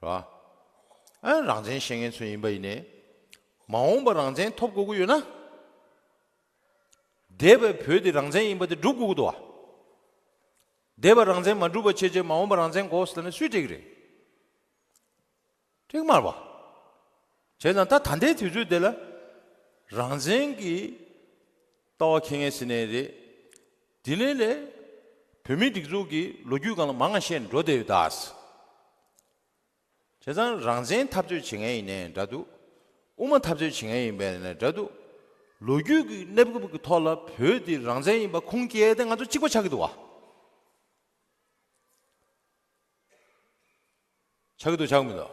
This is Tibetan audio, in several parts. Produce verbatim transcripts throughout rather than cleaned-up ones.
རེད་བ། ཨ་རང་བཙན་བཤད་མཁན་ཚོ་ཡིན་པ་ཡིན་ནའི། མ་འོངས་པ་རང་བཙན་ཐོབ་དགོས་ཀྱི་ཡོད་ན། འདས་པའི་བོད་དེ་རང་བཙན་ཡིན་པ་དེ་སྒྲུབ་དགོས་ཀྱི་འདུག་བ། འདས་པ་རང་བཙན་མ་སྒྲུབ་པ་བྱས་རྗེས་མ་འོངས་པ་རང་བཙན་དགོས་ཟེར་ན་སུས་འགྲིག་གི་རེད། འགྲིག་མ་རེད་བ། བྱས་ཙང་ད་ད་ལྟའི་དུས་ཚོད་དེ་ལ། རང་བཙན་གྱི་ལྟ་བ་འཁྱེར་མཁན་ཟེར་ནའི་རེད། དེ་ནས་ལས། བོད་མིའི་སྒྲིག་འཛུགས་ཀྱི་ལོ་རྒྱུས་སྒང་ལ་མང་ང་བཤད་ནས་འགྲོ་བསྡད་ཡོད་ད། བྱས་ཙང་རང་བཙན་འཐབ་རྩོད་བྱེད་མཁན་ཡིན་ནའི་འདྲ་འདུག་དབུ་མ་འཐབ་རྩོད་བྱེད་མཁན་ཡིན་པ་ཡིན་ནའི་འདྲ་འདུག་ལོ་རྒྱུས་ཀྱི་གནས་བབ་ཀྱི་ཐོག་ལ་བོད་དེ་རང་བཙན་ཡིན་པ་ཁུངས་སྐྱེལ་ཏེ་ང་ཚོ་གཅིག་པ་ཆགས་ཀྱི་འདུག་བ། ཆགས་ཀྱི་འདུག་ཆགས་ཀྱི་མི་འདུག་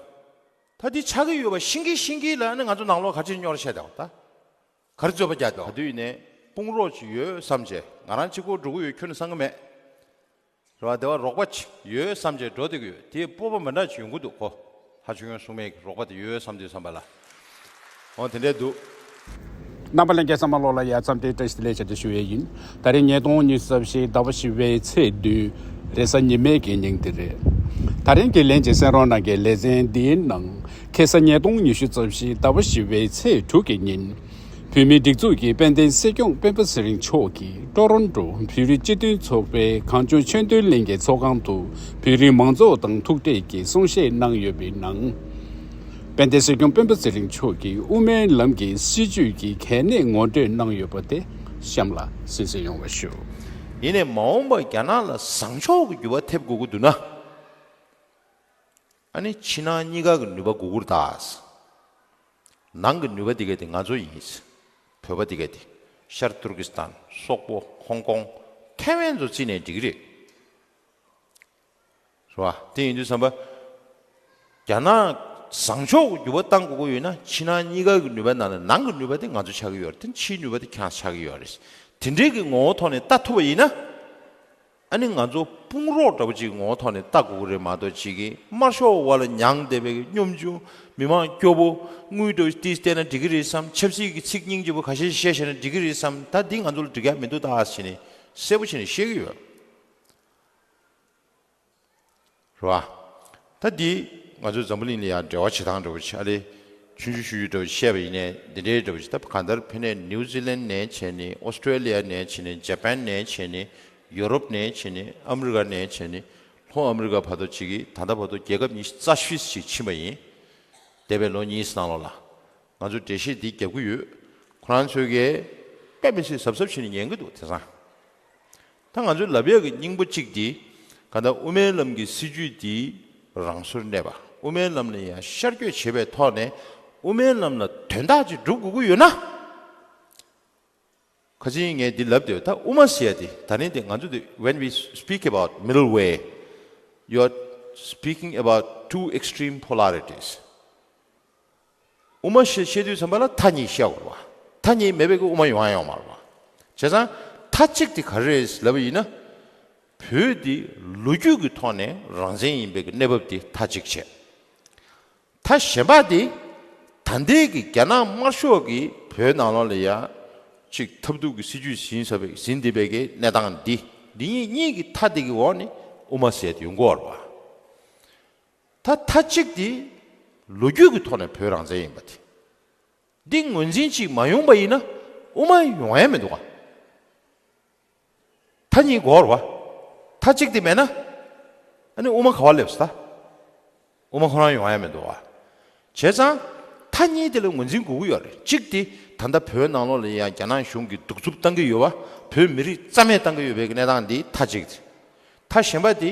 ད་འདི་ཆགས་ཀྱི་ཡོད་པ་ཤེས་ཀྱི་ཤེས་ཀྱི་ལ་ནི་ང་ཚོ་ནང་ལོགས་ག་ཅིར་སྙོར་བཤད་དང་ད། ག་རེ་རྩོད་པ་རྒྱག་དང་། ག་དུས་ཡིན་ནའི་དཔུང་རོགས་ཅིག་ཡོད་བསམ་བྱས་ང་རང་གཅིག་པོ་འགྲོ་གི་ཡོད་ཁྱོན་ནས་བསམ་གི་མེད། རེད་བ། དེ་བ་རོགས་པ་ཅིག་ཡོད་བསམ་བྱས་འགྲོ་བསྡད་ཀྱི་ཡོད། དེའི་སྤོབས་པ་མི་འདྲ་ཅིག་ཡོང་གི་འདུག་གོ། ལྷ་ཆོས་སྐྱོང་སྲུང་མའི་རོགས་པ་དེ་ཡོད་བསམ་དུས་བསམ་པ་ལ། འོ་དེ་འདྲས་འདུག་རྣམ་པ་ལྷན་རྒྱས་ཚང་མ་ལོགས་ལ་ཡ་མཚམས་དེ་བཀྲ་ཤིས་བདེ་ལེགས་བྱ་སྟེ་ཞུ་ཡས་ཡིན། ད་རིང་ཉིས་སྟོང་ཉི་ཤུ་རྩ་བཞི་ཟླ་བ་བཞི་པའི་ཚེས་བདུན། རེས་གཟའ་ཉི་མའི་གི་ཉིན་དེ་རེད། ད་རིང་གི་ལན་གྱི་གསན་རོགས་གནང་གི་ལེ་ཚན་འདིའི་ནང་ཁ་སང་ཉིས་སྟོང་ཉི་ཤུ་རྩ་བཞི་ཟླ་བ་བཞི་པའི་ཚེས་དྲུག་གི་ཉིན། བོད་མིའི་སྒྲིག་འཛུགས་ཀྱི་དཔལ་ལྡན་སྲིད་སྐྱོང་སྤེན་པ་ཚེ་རིང་མཆོག་གིས་ཀྲོ་རོན་ཀྲོ་བོད་རིགས་སྤྱི་མཐུན་ཚོགས་པའི་གངས་ལྗོངས་ཆོས་མཐུན་གླིང་གི་ཚོགས་ཁང་དུ་བོད་རིགས་མང་ཚོགས་དང་ཐུག་འཕྲད་ཀྱིས་གསུང་བཤད་གནང་ཡོད་པའི་ནང་། དཔལ་ལྡན་སྲིད་སྐྱོང་སྤེན་པ་ཚེ་རིང་མཆོག་གིས་དབུ་མའི་ལམ་གྱི་སྲིད་བྱུས་ཀྱི་གལ་གནད་ངོ་སྤྲོད་གནང་ཡོད་པ་དེ་གཤམ་ལ་གསན་གཟིགས་ཡོང་བ་ཞུ། ཡིན་ནའི་མ་འོངས་པར་རྒྱ་ནག་ལ་བཟང་ཕྱོགས་ཀྱི་འགྱུར་བ་ཐེབས་དགོས་ཀྱི་འདུག་ན། ཨ་ནི་ཕྱི་ནང་གཉིས་ཀ་གི་ནུས་པ་དགོས་ཀྱི་རེད་ད། ནང་གི་ནུས་པ་དེ་ག་དེ་ང་ཚོ་ཡིན། བོད་པ་དེ་ག་དེ། ཤར་ཏུར་ཀི་སི་ཐན། སོག་པོ། ཧོང་ཀོང་། ཐའེ་ཝན་ཚོ་བརྩིས་ནས་འགྲིག་གི་རེད། རེད་བ། དེ་ཡིན་དུས་ཙམ་པ། རྒྱ་ནག་བཟང་ཕྱོགས་ཀྱི་འགྱུར་བ་གཏང་དགོས་ཀྱི་ཡོད་ན་ཕྱི་ནང་གཉིས་ཀ་གི་ནུས་པ་ནང་ནས་ནང་གི་ནུས་པ་དེ་ང་ཚོ་ཆགས་ཀྱི་ཡོད་རེད། དེ་ཕྱིའི་ནུས་པ་དེ་ཁྱེད་རང་ཆགས་ཀྱི་ཡོད་རེད། དེ་འདྲའི་གི་ངོ་བོ་ཐོག་ནས་ལྟ་ཐུབ་པ་ཡིན་ན། ཨ་ནི་ང་ཚོ་དཔུང་རོགས་འདྲ་པོ་ཅིག་ངོ་བོ་ཐོག་ནས་ལྟ་དགོས་ཀྱི་རེད་མ་གཏོགས་ཅིག་གི་དམར་ཤོག་འོག་ལ་མྱངས་བསྡད་པའི་གི་སྙོམ་ཆུང་མི་མང་སྐྱོ་པོ་དངུལ་འདྲ་པོ་ཏིས་བལྟས་ན་འགྲིག་གི་རེད་བསམ། ཆབ་སྲིད་ཀྱི་ཚིག་སྙིང་རྗེ་པོ་ཁ་ཤས་ཤིག་བཤད་བཤད་ན་འགྲིག་གི་རེད་བསམ། ད་འདི་ང་ཚོ་ལ་འགྲིག་ཡ་མི་འདུག་ད་ཟེར་ནས་གསལ་པོ་བྱས་ནས་བཤད་ཀྱི་ཡོད། རེད་བ། ད་འདི་ང་ཚོ་འཛམ་བུ་གླིང་ལ་ཡང་འབྲེལ་བ་བྱེད་སྟངས་འདྲ་པོ་ཅིག་ཨ་ལེ། ཆུང་ཆུང་ཤོས་ཤིག་འདྲ་པོ་ཅིག་བཤད་པ་ཡིན་ནའི་འདི་འདྲའི་འདྲ་པོ་ཅིག་ད་གང་ལྟར་ཕ་ནས་ནིའུ་ཛི་ལན་ནས་བྱས་ནས་ཨོ་སི་ཀྲེ་ལི་ཡ་ནས་བྱས་ནས་ཇ་པན་ནས་བྱས་ནས་ཡོ་རོབ་ནས་བྱས་ནས་ཨ་མི་རི་ཀ་ནས་བྱས་ནས་ལྷོ་ཨ་མི་རི་ཀ་བར་དུ་ཅིག་གིས་ད་ལྟ་བར་དུ་རྒྱལ་ཁབ་ཉི་ཤུ་རྩ་བཞི་ཞིག་ཕྱིན་པ་ཡིན། འདས་པའི་ལོ་གཉིས་ནང་ལོགས་ལ། ང་ཚོ་འགྲེལ་བཤད་འདི་རྒྱབ་ཀྱི་ཡོད། ཁོ་རང་ཚོས་ཀྱིས་དཔེ་མི་སྲིད་གཟབ་གཟབ་བྱས་ནས་ཉན་གྱི་འདུག་དེང་སང་། ད་ང་ཚོས་ལབ་ཡག་གི་སྙིང་པོ་གཅིག་འདི། གང་ལྟར་དབུ་མའི་ལམ་གྱི་སྲིད་བྱུས་འདི་རང་སོར་གནས་པ། དབུ་མའི་ལམ་ལ་ཡང་ཤར་བསྐྱོད་བྱེད་པའི་ཐོག་ནས་དབུ་མའི་ལམ་ལ་དོན་དག་ཅིག་སྒྲུབ་དགོས་ཀྱི་ཡོད་ན། ཁ་སང་ངས་འདི་ལབ་དུས་ད་དབུ་མ་ཟེར་ཡ་དེ་ད་ནི་དེ་ང་ཚོ་དེ་when we speak about middle way, you are speaking about two extreme polarities. དབུ་མ་ཞེས་བཤད་དུས་ཙམ་པ་ལ་མཐའ་གཉིས་བཤད་དགོས་རེད་བ། མཐའ་གཉིས་མེད་པའི་གི་དབུ་མ་ཡོང་ཡ་ཡོད་མ་རེད་བ། བྱས་ཙང་མཐའ་གཅིག་དེ་ག་རེ་རེད་ལབ་པ་ཡིན་ན། བོད་འདི་ལོ་རྒྱུས་ཀྱི་ཐོག་ནས་རང་བཙན་ཡིན་པའི་གི་གནས་བབ་དེ་མཐའ་གཅིག་བྱས། མཐའ་གཞན་པ་དེ་ད་ལྟའི་གི་རྒྱ་ནག་དམར་ཤོག་གིས་བོད་ནང་ལོགས་ལ་ཡ་གཅིག་ཐབས་སྡུག་གི་སྲིད་ཇུས་ཟིན་ས་བའི་ཟིན་བསྡད་པའི་གི་གནས་སྟངས་འདི་འདི་གཉིས་གཉིས་ཀྱི་མཐའ་དེ་གི་འོག་ནས་དབུ་མ་ཟེར་དེ་ཡོང་གི་ཡོད་རེད་བ། ད་མཐའ་གཅིག་དེ་ལོ་རྒྱུས་ཀྱི་ཐོག་ནས་བོད་རང་བཙན་ཡིན་པ་དེ། འདི་ངོས་འཛིན་ཅིག་མ་ཡོང་པ་ཡིན་ན་དབུ་མ་ཡོང་ཡ་མི་འདུག་ག་མཐའ་གཉིས་དགོས་རེད་བ། མཐའ་གཅིག་དེ་མེད་ན། ཨ་ནི་དབུ་མ་ག་བ་སླེབས་སོང་ད། དབུ་མ་ཁོ་རང་ཡོང་ཡ་མི་འདུག་བ། བྱས་ཙང་། མཐའ་གཉིས་དེ་ལ་ངོས་འཛིན་དགོས་ཀྱི་ཡོད་རེད། གཅིག་དེ་ད་ལྟ་བོད་ནང་ལོགས་ལ་ཡང་རྒྱ་ནག་གཞུང་གིས་གདུག་རྩུབ་བཏང་གི་ཡོད་བ། བོད་མི་རིགས་རྩ་མེད་བཏང་གི་ཡོད་པའི་གནས་སྟངས་འདི་མཐའ་གཅིག་དེ། མཐའ་གཞན་པ་དེ་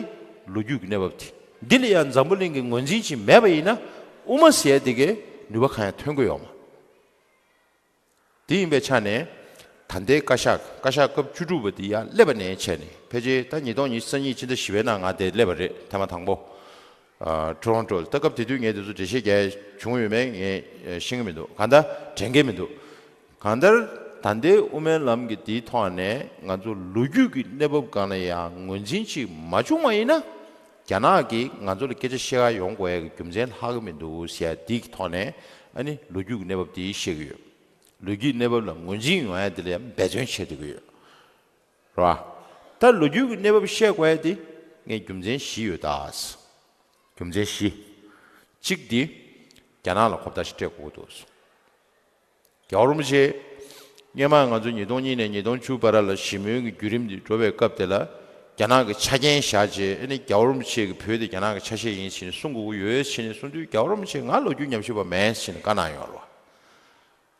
ལོ་རྒྱུས་ཀྱི་གནས་བབ་དེ། འདི་ལ་ཡང་འཛམ་བུ་གླིང་གི་ངོས་འཛིན་ཅིག་མེད་པ་ཡིན་ན་དབུ་མ་ཟེར་ཡ་དེ་གའི་ནུས་པ་གང་ཡང་ཐོན་གྱི་ཡོད་མ། དེ་ཡིན་པའི་ཆ་ནས་ད་ལྟའི་བཀའ་ཤག་བཀའ་ཤག་སྐབས་བཅུ་དྲུག་པ་དེ་ཡང་སླེབས་པ་ནས་བྱས་ནས་ཕལ་ཆེར་ད་ཉིས་སྟོང་ཉི་ཤུ་རྩ་གཉིས་ཕྱི་ཟླ་བཞི་པའི་ནང་ང་དེ་སླེབས་པ་རེད་ཐེངས་མ་དང་པོ། ཨ་ཊོ་རོན་ཊོ་ལ་ད་སྐབས་དེ་དུས་ངས་དེ་ཚོ་འགྲེལ་བཤད་རྒྱག་བྱུང་ཡོད་མེད་ངས་ཤེས་ཀྱི་མི་འདུག་གང་ལྟར་དྲན་གྱི་མི་འདུག་གང་ལྟར་ད་ལྟའི་དབུ་མའི་ལམ་གྱི་དེའི་ཐོག་ནས་ང་ཚོ་ལོ་རྒྱུས་ཀྱི་གནས་བབ་སྒང་ལ་ཡང་ངོས་འཛིན་ཅིག་མ་བྱུང་བ་ཡིན་ན། རྒྱ་ནག་གིས་ང་ཚོ་ལ་སྐད་ཆ་བཤད་ག་ཡོང་དགོས་ཡ་གི་རྒྱུ་མཚན་ལྷག་གི་མི་འདུག་ཟེར་ཡ་དེའི་ཐོག་ནས་ཨ་ནི་ལོ་རྒྱུས་ཀྱི་གནས་བབ་དེ་བཤད་ཀྱི་ཡོད། ལོ་རྒྱུས་གནས་བབ་ལ་ངོས་འཛིན་ཡོང་ཡ་དེ་ལ་ཡང་འབད་བརྩོན་བྱེད་བསྡད་ཀྱི་ཡོད། རེད་བ། ད་ལོ་རྒྱུས་ཀྱི་གནས་བབ་བཤད་དགོས་ཡ་དེ་ངས་རྒྱུ་མཚན་བཞི་ཡོད་ད། རྒྱུ་མཚན་བཞི། གཅིག་འདི་རྒྱ་ནག་ལ་ཁོབ་ད་ཞིག་སྤྲད་དགོས་འདུག་གསུངས། རྒྱལ་བ་རིན་པོ་ཆེ། སྔོན་མ་ང་ཚོ་ཉིས་སྟོང་གཉིས་ནས་ཉིས་སྟོང་བཅུ་བར་ལ་ཞི་མོལ་གྱི་བརྒྱུད་རིམ་འདི་འགྲོ་བའི་སྐབས་དེ་ལ། རྒྱ་ནག་གི་ཆ་རྐྱེན་བཞག་རྗེས་ཨ་ནི་རྒྱལ་བ་རིན་པོ་ཆེ་གི་བོད་དེ་རྒྱ་ནག་གི་ཆ་ཤས་ཡིན་ཕྱིན་གསུང་དགོས་ཀྱི་ཡོད་ཕྱིན་གསུང་དུས་རྒྱལ་བ་རིན་པོ་ཆེ་ང་ལོ་རྒྱུས་ཉམས་ཞིབ་པ་མེད་ཕྱིན་བཀའ་གནང་ཡོད་རེད་བ།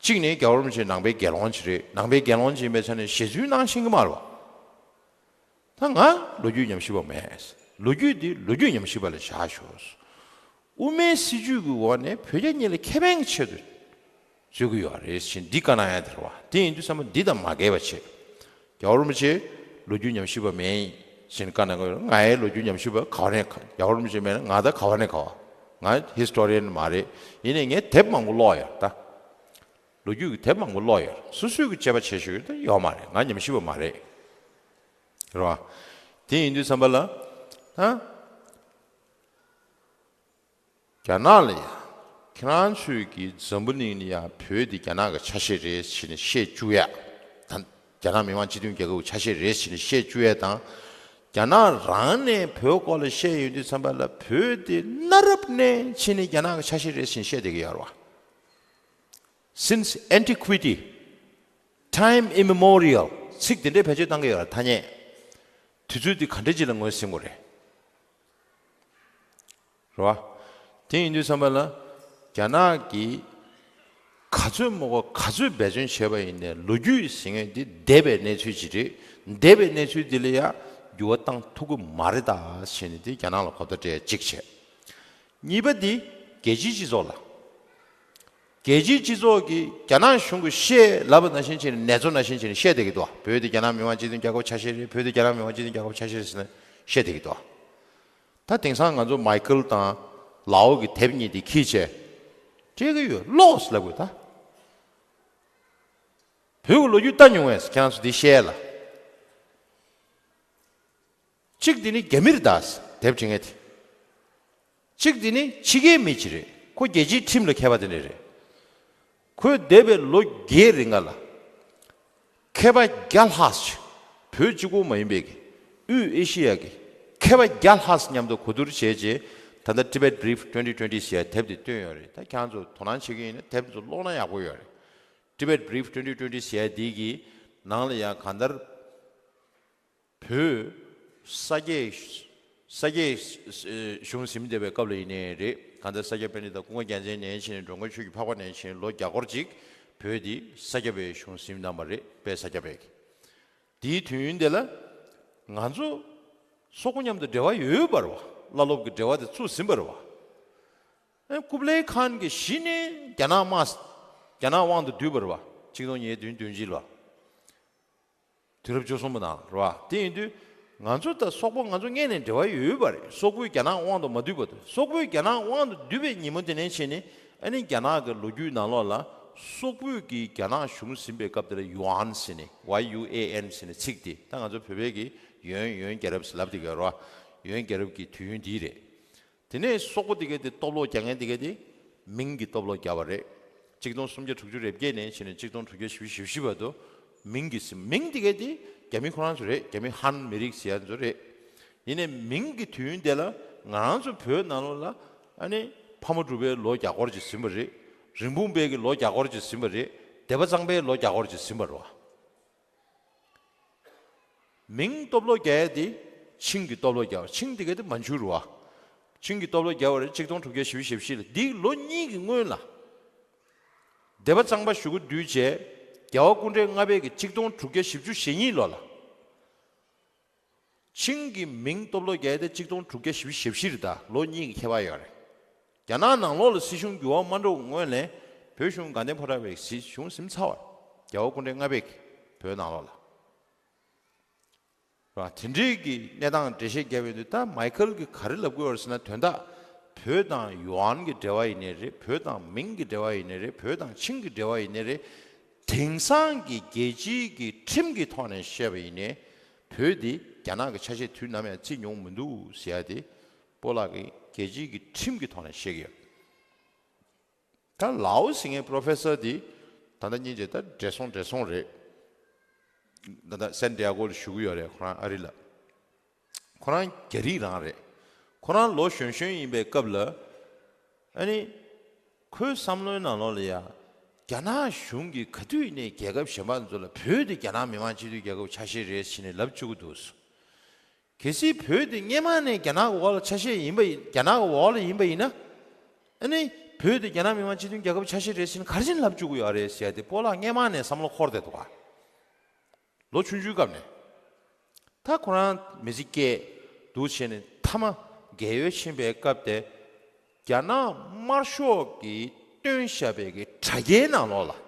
གཅིག་ནས་རྒྱལ་བ་རིན་པོ་ཆེ་ནང་པའི་དགེ་སློང་ཅིག་རེད། ནང་པའི་དགེ་སློང་ཅིག་ཡིན་པའི་ཆ་ནས་ཞེ་ཚུལ་གནང་ཤེས་ཀྱི་མ་རེད་བ། ད་ང་ལོ་རྒྱུས་ཉམས་ཞིབ་པ་མེད། ལོ་རྒྱུས་འདི་ལོ་རྒྱུས་ཉམས་ཞིབ་པ་ལ་བཞག་ཤོག། དབུ་མའི་སྲིད་བྱུས་ཀྱི་འོག་ནས་བོད་རྒྱ་གཉིས་ལ་ཁེ་ཕན་གྱི་ཆེད་དུ་བརྩི་གི་ཡོད་རེད་ཞེས་འདི་བཀའ་གནང་ཡ་དེ་རེད་བ། དེ་ཡིན་དུས་ཚང་མ་འདི་དང་མ་འགལ་བ་བྱེད། རྒྱལ་བ་རིན་པོ་ཆེ་ལོ་རྒྱུས་ཉམས་ཞིབ་པ་མེད་ཡིན་ཞེས་བཀའ་གནང་གི་ཡོད། ང་ཡི་ལོ་རྒྱུས་ཉམས་ཞིབ་པ་ག་བ་ནས་ག་རྒྱལ་བ་རིན་པོ་ཆེ་མེད་ན་ང་ད་ག་བ་ནས་ག་བ། ང་ཧི་སི་ཊོ་རི་ཡན་མ་རེད། ཡིན་ནའི་ངས་དེབ་མང་པོ་ཀློག་ཡོད་ད། ལོ་རྒྱུས་ཀྱི་དེབ་མང་པོ་ཀློག་ཡོད། སོ་སོའི་གི་དཔྱད་པ་བྱེད་ཤེས་ཀྱི་ད་ཡོད་མ་རེད། ང་ཉམས་ཞིབ་པ་མ་རེད། རེད་བ། དེ་ཡིན་དུས་ཙམ་པ་ལ། ཨ། རྒྱ་ནག་ལ་ཡ། ཁྱེད་རང་ཚོས་ཀྱི་འཛམ་བུ་གླིང་ནི་ཡ་བོད་འདི་རྒྱ་ནག་གི་ཆ་ཤས་རེད་ཟེར་ནས་བཤད་བཅུག་ཡ། ད་རྒྱ་ནག་མི་དམངས་སྤྱི་མཐུན་རྒྱལ་ཁབ་ཀྱི་ཆ་ཤས་རེད་ཟེར་ནས་བཤད་བཅུག་ཡ་དང་། རྒྱ་ནག་རང་ནས་བོད་སྐོར་ལ་བཤད་ཡོང་དུས་ཙམ་པ་ལ་བོད་དེ་གནའ་རབས་ནས་ཕྱིན་ནས་རྒྱ་ནག་གི་ཆ་ཤས་རེད་ཟེར་ནས་བཤད་བསྡད་ཀྱི་ཡོད་རེད་བ། Since antiquity, time immemorial. ཚིག་དེ་འདྲའི་བེད་སྤྱོད་བཏང་གི་ཡོད་རེད་ཐ་སྙད། དུས་ཚོད་འདི་ག་འདྲ་ཅིག་ལ་ངོས་ཟིན་དགོས་རེད། རེད་བ། དེ་ཡིན་དུས་ཙམ་པ་ལ། རྒྱ་ནག་གིས་ག་ཚོད་མོ་གོ་ག་ཚོད་འབད་བརྩོན་བྱས་པ་ཡིན་ནའི་ལོ་རྒྱུས་ཟེར་མཁན་འདི་འདས་པའི་གནས་ཚུལ་ཅིག་རེད། འདས་པའི་གནས་ཚུལ་འདི་ལ་ཡང་འགྱུར་བ་བཏང་ཐུབ་ཀྱི་མ་རེད་ད་ཟེར་ནས་འདི་རྒྱ་ནག་ལ་གོ་བརྡ་སྤྲད་གཅིག་བྱས། གཉིས་པ་འདི་རྒྱལ་སྤྱིའི་སྤྱི་ཚོགས་ལ། རྒྱལ་སྤྱིའི་སྤྱི་ཚོགས་ཀྱིས་རྒྱ་ནག་གཞུང་གིས་བཤད་ལབ་པ་ནང་བཞིན་བྱས་ནས་ནེ་ཙོ་ནང་བཞིན་བྱས་ནས་བཤད་བསྡད་ཀྱི་འདུག་བ། བོད་དེ་རྒྱ་ནག་མི་དམངས་སྤྱི་མཐུན་རྒྱལ་ཁབ་ཆ་ཤས་རེད། བོད་དེ་རྒྱ་ནག་མི་དམངས་སྤྱི་མཐུན་རྒྱལ་ཁབ་ཆ་ཤས་རེད་ཟེར་ནས་བཤད་བསྡད་ཀྱི་འདུག་བ། ད་དེང་སང་ང་ཚོ་མའི་ཁལ་དང་ལའོ་གི་དེབ་གཉིས་དེ་ཁྱེར་བྱས། སྤྲད་ཀྱི་ཡོད་ལོས་ལབ་དགོས་ད། བོད་ཀྱི་ལོ་རྒྱུས་ལྟ་མྱོང་བས་ཁྱེད་རང་ཚོ་འདི་བཤད་ལ། གཅིག་དེ་ནི་རྒྱ་མི་རེད་ད། དེབ་བྲིས་མཁན་དེ། གཅིག་དེ་ནི་ཕྱི་རྒྱལ་མི་ཅིག་རེད། ཁོ་རྒྱལ་སྤྱིའི་ཁྲིམས་ལ་མཁས་པ་དེ་འདྲ་རེད། ཁོས་འདས་པའི་ལོ་བརྒྱད་རིང་ག་ལ། མཁས་པ་བརྒྱ་ལྷག་ཅིག་བོད་གཅིག་པོ་མ་ཡིན་པའི་གི། དབུས་ཨེ་ཤི་ཡ་གི། མཁས་པ་བརྒྱ་ལྷག་མཉམ་དུ་གོ་བསྡུར་བྱས་རྗེས། ད་ལྟ་Tibet Brief twenty twenty ཟེར་ཡ་དེབ་དེ་བཏོན་ཡོད་རེད། ད་ཁྱེད་རང་ཚོ་དོ་སྣང་བྱེད་ཀྱི་ཡིན་ན་དེབ་ཚོ་ཀློག་ན་ཡག་པོ་ཡོད་རེད། Tibet Brief twenty twenty ཟེར་ཡ་དེ་གི་ནང་ལ་ཡང་གང་ལྟར། བོད། ས་སྐྱའི། ས་སྐྱའི། གཞུང་ཟིན་བསྡད་པའི་སྐབས་ལ་ཡིན་ནའི་རེད། གང་ལྟར་ས་སྐྱ་པཎྜི་ཏ་ཀུན་དགའ་རྒྱལ་མཚན་ནས་བྱས་ནས་འགྲོ་མགོན་ཆོས་ཀྱི་འཕགས་པ་ནས་བྱས་ནས་ལོ་བརྒྱ་སྐོར་ཅིག་བོད་འདི་ས་སྐྱ་པའི་གཞུང་ཟིན་གནང་བ་རེད། དཔལ་ས་སྐྱ་པའི་གི། དེའི་དུས་ཡུན་དེ་ལ། ང་ཚོ། སོག་པོ་མཉམ་དུ་འབྲེལ་བ་ཡོད་པ་རེད་བ། བླ་སློབ་ཀྱི་འབྲེལ་བ་དེ་ཚུགས་ཟིན་པ་རེད་བ། ཨེ་ཀུབ་ལའི་ཁཱན་གྱིས་གཞི་ནས་རྒྱ་ནག་དམག་རྒྱ་ནག་དབང་དུ་བསྡུས་པ་རེད་བ། ཆིག་སྟོང་ཉིས་བརྒྱ་བདུན་ཅུ་དོན་གཅིག་ལ། དུས་རབས་བཅུ་གསུམ་པ་ནང་རེད་བ། དེ་ཡིན་དུས་ང་ཚོ་དང་སོག་པོ་ང་ཚོ་སྔོན་ནས་འབྲེལ་བ་ཡོད་པ་རེད། སོག་པོས་རྒྱ་ནག་དབང་དུ་མ་བསྡུས་བར་དུ། སོག་པོས་རྒྱ་ནག་དབང་དུ་བསྡུས་པའི་ཉིན་མོ་དེ་ནས་བྱས་ནས་ཨ་ནི་རྒྱ་ནག་གི་ལོ་རྒྱུས་ནང་ལོགས་ལ་སོག་པོས་ཀྱིས་རྒྱ་ནག་གཞུང་ཟིན་པའི་སྐབས་དེ་ལ་ཡུའན་ཟེར་ནས་ཡུ་ཨེ་ཨེན་ཟེར་ནས་ཚིག་དེ་ད་ང་ཚོ་བོད་པའི་གི་ཡོན་ཡོན་རྒྱལ་རབས་ཟེར་ལབ་དེ་ག་རེད་བ། ཡོན་རྒྱལ་རབས་ཀྱི་དུས་ཡུན་འདི་རེད། དེ་ནས་སོག་པོ་དེ་གས་དེ་སྟོབས་ལོག་རྒྱག་མཁན་དེ་གས་དེ་མིང་གི་སྟོབས་ལོག་རྒྱག་པ་རེད། ཆིག་སྟོང་སུམ་བརྒྱ་དྲུག་ཅུ་རེ་བརྒྱད་ནས་བྱས་ནས་ཆིག་སྟོང་དྲུག་བརྒྱ་བཞི་བཅུ་ཞེ་བཞི་བར་དུ་མིང་གི་སིམ་མིང་དེ་གས་དེ་རྒྱ་མི་ཁོ་རང་ཚོ་རེད། རྒྱ་མི་ཧན་མི་རིགས་ཟེར་ཡ་ཚོ་རེད། ཡིན་ནའི་མིང་གི་དུས་ཡུན་དེ་ལ་ང་རང་ཚོ་བོད་ནང་ལོགས་ལ་ཨ་ནི་ཕ་མ་གྲུ་པའི་ལོ་བརྒྱ་སྐོར་ཅིག་ཟིན་པ་རེད། རིན་སྤུངས་པའི་གི་ལོ་བརྒྱ་སྐོར་ཅིག་ཟིན་པ་རེད། སྡེ་པ་གཙང་པའི་ལོ་བརྒྱ་སྐོར་ཅིག་ཟིན་པ་རེད་བ། མིང་སྟོབས་ལོག་རྒྱག་ཡ་དེ་ཆིང་གི་སྟོབས་ལོག་རྒྱག་པ། ཆིང་དེ་ག་དེ་མན་ཇུ་རེད་བ། ཆིང་གི་སྟོབས་ལོག་རྒྱག་པ་རེད། ཆིག་སྟོང་དྲུག་བརྒྱ་བཞི་བཅུ་ཞེ་བཞི་ལ། འདི་ལོ་གཉིས་ཀྱི་སྔོན་ལ་སྡེ་པ་གཙང་པ་གཞུག་གུ་བསྡུས་བྱས་རྒྱལ་བ་སྐུ་ཕྲེང་ལྔ་པའི་གི་ཆིག་སྟོང་དྲུག་བརྒྱ་བཞི་བཅུ་ཞེ་གཉིས་ལོ་ལ། ཆིང་གི་མིང་སྟོབས་ལོག་རྒྱག་ཡ་དེ་ཆིག་སྟོང་དྲུག་བརྒྱ་བཞི་བཅུ་ཞེ་བཞི་རེད། ད་ལོ་གཉིས་ཀྱི་ཁྱད་པར་ཡོད་རེད། རྒྱ་ནག་ནང་ལོགས་ལ་སྲིད་གཞུང་འགྱུར་བ་མ་འགྲོ་སྔོན་ལ་བོད་གཞུང་དགའ་ལྡན་ཕོ་བྲང་པའི་སྲིད་གཞུང་ཟིན་ཚར་བ་རེད། རྒྱལ་བ་སྐུ་ཕྲེང་ལྔ་པའི་གི་བོད་ནང་ལོགས་ལ། ར། དེ་འདྲའི་གི་གནས་སྟངས་འགྲེལ་བཤད་བརྒྱབ་ཡོང་དུས་ད་མའི་ཁལ་གྱིས་ག་རེ་ལབ་ཀྱི་ཡོད་རེད་ཟེར་ན། དོན་དག་བོད་དང་ཡུའན་གྱི་འབྲེལ་བ་ཡིན་ནའི་རེད། བོད་དང་མིང་གི་འབྲེལ་བ་ཡིན་ནའི་རེད། བོད་དང་ཆིང་གི་འབྲེལ་བ་ཡིན་ནའི་རེད། དེང་སང་གི་རྒྱལ་སྤྱིའི་གི་ཁྲིམས་ཀྱི་ཐོག་ནས་བཤད་པ་ཡིན་ནའི་བོད་འདི་རྒྱ་ནག་གི་ཆ་ཤས་དུས་ནམ་ཡང་བརྩི་མྱོང་མི་འདུག་ཟེར་ཡ་དེ་སྤོ་ལགས་ཀྱིས་རྒྱལ་སྤྱིའི་གི་ཁྲིམས་ཀྱི་ཐོག་ནས་བཤད་ཀྱི་ཡོད། ད་ལའོ་ཟེར་མཁན་པོ་རོ་ཕེ་སར་དེ་ད་ལྟ་སྙིང་རྗེ་ད་བགྲེས་སོང་བགྲེས་སོང་རེད། ད་ལྟ་སན་ཏི་ཡ་གོ་ལ་བཞུགས་ཀྱི་ཡོད་རེད། ཁོ་རང་ཨ་རི་ལ། ཁོ་རང་རྒྱ་རིགས་རང་རེད། ཁོ་རང་ལོ་གཞོན་གཞོན་ཡིན་པའི་སྐབས་ལ་ ཨ་ནི། ཁོའི་བསམ་བློའི་ནང་ལོགས་ལ་ཡ། རྒྱ་ནག་གཞུང་གིས་ག་དུས་ནས་རྒྱལ་ཁབ་གཞན་པ་ཚོ་ལ་བོད་དེ་རྒྱ་ནག་མི་དམངས་སྤྱི་མཐུན་རྒྱལ་ཁབ་ཆ་ཤས་རེད་ཟེར་ནས་ལབ་བཅུག་གི་འདུག་གལ་སྲིད་བོད་དེ་སྔས་མ་ནས་རྒྱ་ནག་གི་འོག་ལ་ཆ་ཤས་ཡིན་པ་ཡིན། རྒྱ་ནག་གི་འོག་ལ་ཡིན་པ་ཡིན་ན། ཨ་ནི། བོད་དེ་རྒྱ་ནག་མི་དམངས་སྤྱི་མཐུན་རྒྱལ་ཁབ་ཆ་ཤས་རེད་ཟེར་ནས་ག་རེ་བྱས་ནས་ལབ་བཅུག་གི་ཡོད་རེད་ཟེར་ཏེ་སྤོ་ལགས་སྔས་མ་ནས་བསམ་བློ་འཁོར་བསྡད་འདུག་ག་ལོ་ཆུང་ཆུང་སྐབས་ནས། ད་ཁོ་རང་མི་ཚེ་སྐྱེལ་འདུག་བྱས་ནས་མཐའ་མ་རྒས་ཡོལ་ཕྱིན་པའི་སྐབས་དེ། རྒྱ་ནག་དམར་ཤོག་གིས་བཏོན་བཞག་པའི་གི་དྲ་རྒྱའི་ནང་ལོགས་ལ།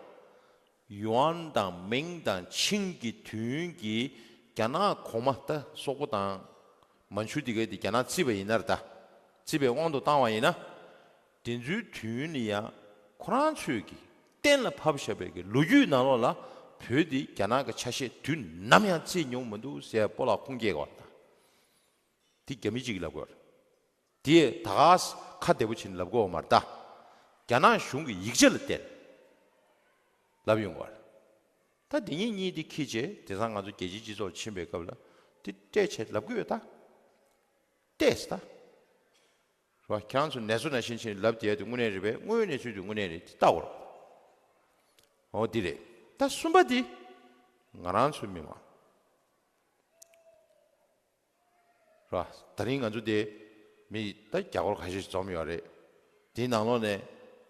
ཡུའན་དང་མིང་དང་ཆིང་གི་དུས་ཡུན་གྱི་རྒྱ་ནག་གོང་མ། ད་སོག་པོ་དང་མན་ཇུ་དེ་གའི་དེ་རྒྱ་ནག་བརྩིས་པ་ཡིན་ན་རེད། ད་བརྩིས་པའི་དབང་དུ་བཏང་བ་ཡིན་ན། དེ་ཚོའི་དུས་ཡུན་ལ་ཡང་ཁོ་རང་ཚོས་ཀྱི་གཏན་ལ་ཕབ་བཞག་པའི་གི་ལོ་རྒྱུས་ནང་ལོགས་ལ་བོད་འདི་རྒྱ་ནག་གི་ཆ་ཤས་དུས་ནམ་ཡང་བརྩིས་མྱོང་མི་འདུག་ཟེར་སྤོ་ལགས་ཁུངས་སྐྱེལ་དགོས་པ་དང་། འདི་རྒྱ་མི་གཅིག་གིས་ལབ་དགོས་པ་རེད། དེས་ད་ག་ཁ་བདེ་པོ་བྱས་ནས་ལབ་དགོས་པ་མ་རེད་ད། རྒྱ་ནག་གཞུང་གི་ཡིག་ཆ་ལ་བརྟེན་ལབ་ཡོང་བ་རེད། ད་འདི་གཉིས་གཉིས་འདི་ཁྱེར་བྱས་དེང་སང་ང་ཚོ་རྒྱལ་སྤྱིའི་སྤྱི་ཚོགས་ལ་ཕྱིན་པའི་སྐབས་ལ་འདི་སྤྲད་བྱས་ལབ་གི་ཡོད་ད། བལྟས་ད། རེད་བ། ཁྱེད་རང་ཚོ་ནད་གསོ་ནང་བཞིན་བྱས་ནས་ལབ་བསྡད་དེ་དངོས་གནས་རེད་པས། དངོས་ཡོད་གནས་ཚུལ་དེ་དངོས་གནས་རེད། དེ་ལྟ་དགོས་རེད། འོ་འདི་རེད། ད་གསུམ་པ་འདི་ང་རང་ཚོའི་མི་མང་རེད་བ། ད་རིང་ང་ཚོ་དེ་མི་ད་རྒྱ་སྒོར་ཁ་ཤས་ཤིག་འཛོམས་ཡོད་རེད། དེའི་ནང་ལོགས་ནས་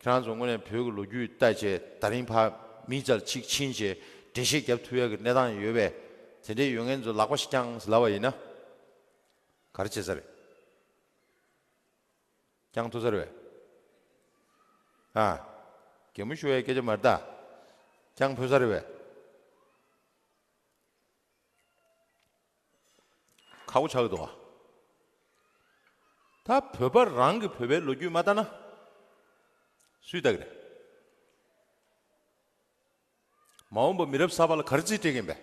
ཁྱེད་རང་ཚོ་དངོས་གནས་བོད་ཀྱི་ལོ་རྒྱུས་ལྟ་བྱས་ད་རིང་ཕར་མི་ཙམ་ཅིག་ཕྱིན་བྱས་འགྲེལ་བཤད་རྒྱབ་ཐུབ་ཡག་གི་གནས་སྟངས་ཡོད་པས། དེ་འདྲའི་ཡོད་མཁན་ཚོ་ལག་པ་ཞིག་བརྐྱངས་ལབ་པ་ཡིན་ན། ག་རེ་བྱེད་ས་རེད། བརྐྱང་ཐུབ་ས་རེད་པས། ཨ། གད་མོ་ཤོར་ཡའི་སྐད་ཆ་མ་རེད་ད། བརྐྱང་ཕོད་ས་རེད་པས། ཁག་པོ་ཆགས་ཀྱི་འདུག་ག་ད་བོད་པ་རང་གིས་བོད་པའི་ལོ་རྒྱུས་མ་ལྟ་ན། སུས་ལྟ་གི་རེད། མ་འོངས་པ་མི་རབས་གསར་པ་ལ་ག་རེ་རྩིས་སྤྲད་ཀྱིན་པས།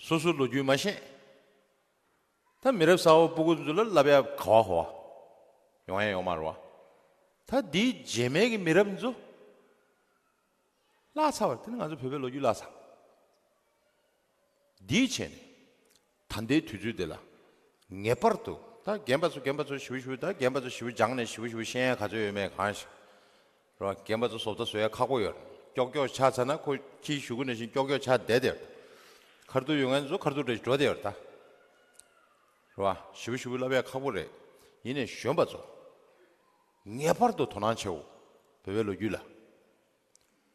སོ་སོའི་ལོ་རྒྱུས་མ་ཤེས། ད་མི་རབས་གསར་པ་སྤུ་གུ་ཚོ་ལ་ལབ་ཡ་ག་བ་ག་བ། ཡོང་ཡ་ཡོད་མ་རེད་བ། ད་འདིའི་རྗེས་མའི་གི་མི་རབས་ཚོ་བརླག་ཚར་བ་རེད། དེ་ནི་ང་ཚོ་བོད་པའི་ལོ་རྒྱུས་བརླག་ཚར། འདིའི་ཆེད་ནས་ད་ལྟའི་དུས་ཚོད་འདི་ལ་ངེས་པར་དུ་ད་རྒན་པ་ཚོ་རྒན་པ་ཚོ་ཞེ་པོ་ཞེ་པོ། ད་རྒན་པ་ཚོ་ཞེ་པོ་སྦྱངས་ནས་ཞེ་པོ་ཞེ་པོ་ཤེས་ཡ་ག་ཚོད་ཡོད་མེད་གང་ཤེས། རེད་བ། རྒན་པ་ཚོ་བཟོ་ལྟ་བཟོ་ཡ་ཁག་པོ་ཡོད་རེད། ཀྱོག་ཀྱོག་ཆགས་ཚར་ན་ཁོ་ཁྱིའི་གཞུ་གུ་ནང་བཞིན་ཀྱོག་ཀྱོག་ཆགས་བསྡད་དེ། ཁ་ཐུག་ཡོང་མཁན་ཚོ་ཁ་ཐུག་འདྲ་ཞིག་འགྲོ་བསྡད་ཡོད་རེད་ད། རེད་བ། ཞེ་པོ་ཞེ་པོ་ལབ་ཡ་ཁག་པོ་རེད། ཡིན་ནའི་གཞོན་པ་ཚོ་ངེས་པར་དུ་དོ་སྣང་བྱེད་འོ། བོད་པའི་ལོ་རྒྱུས་ལ། རེད་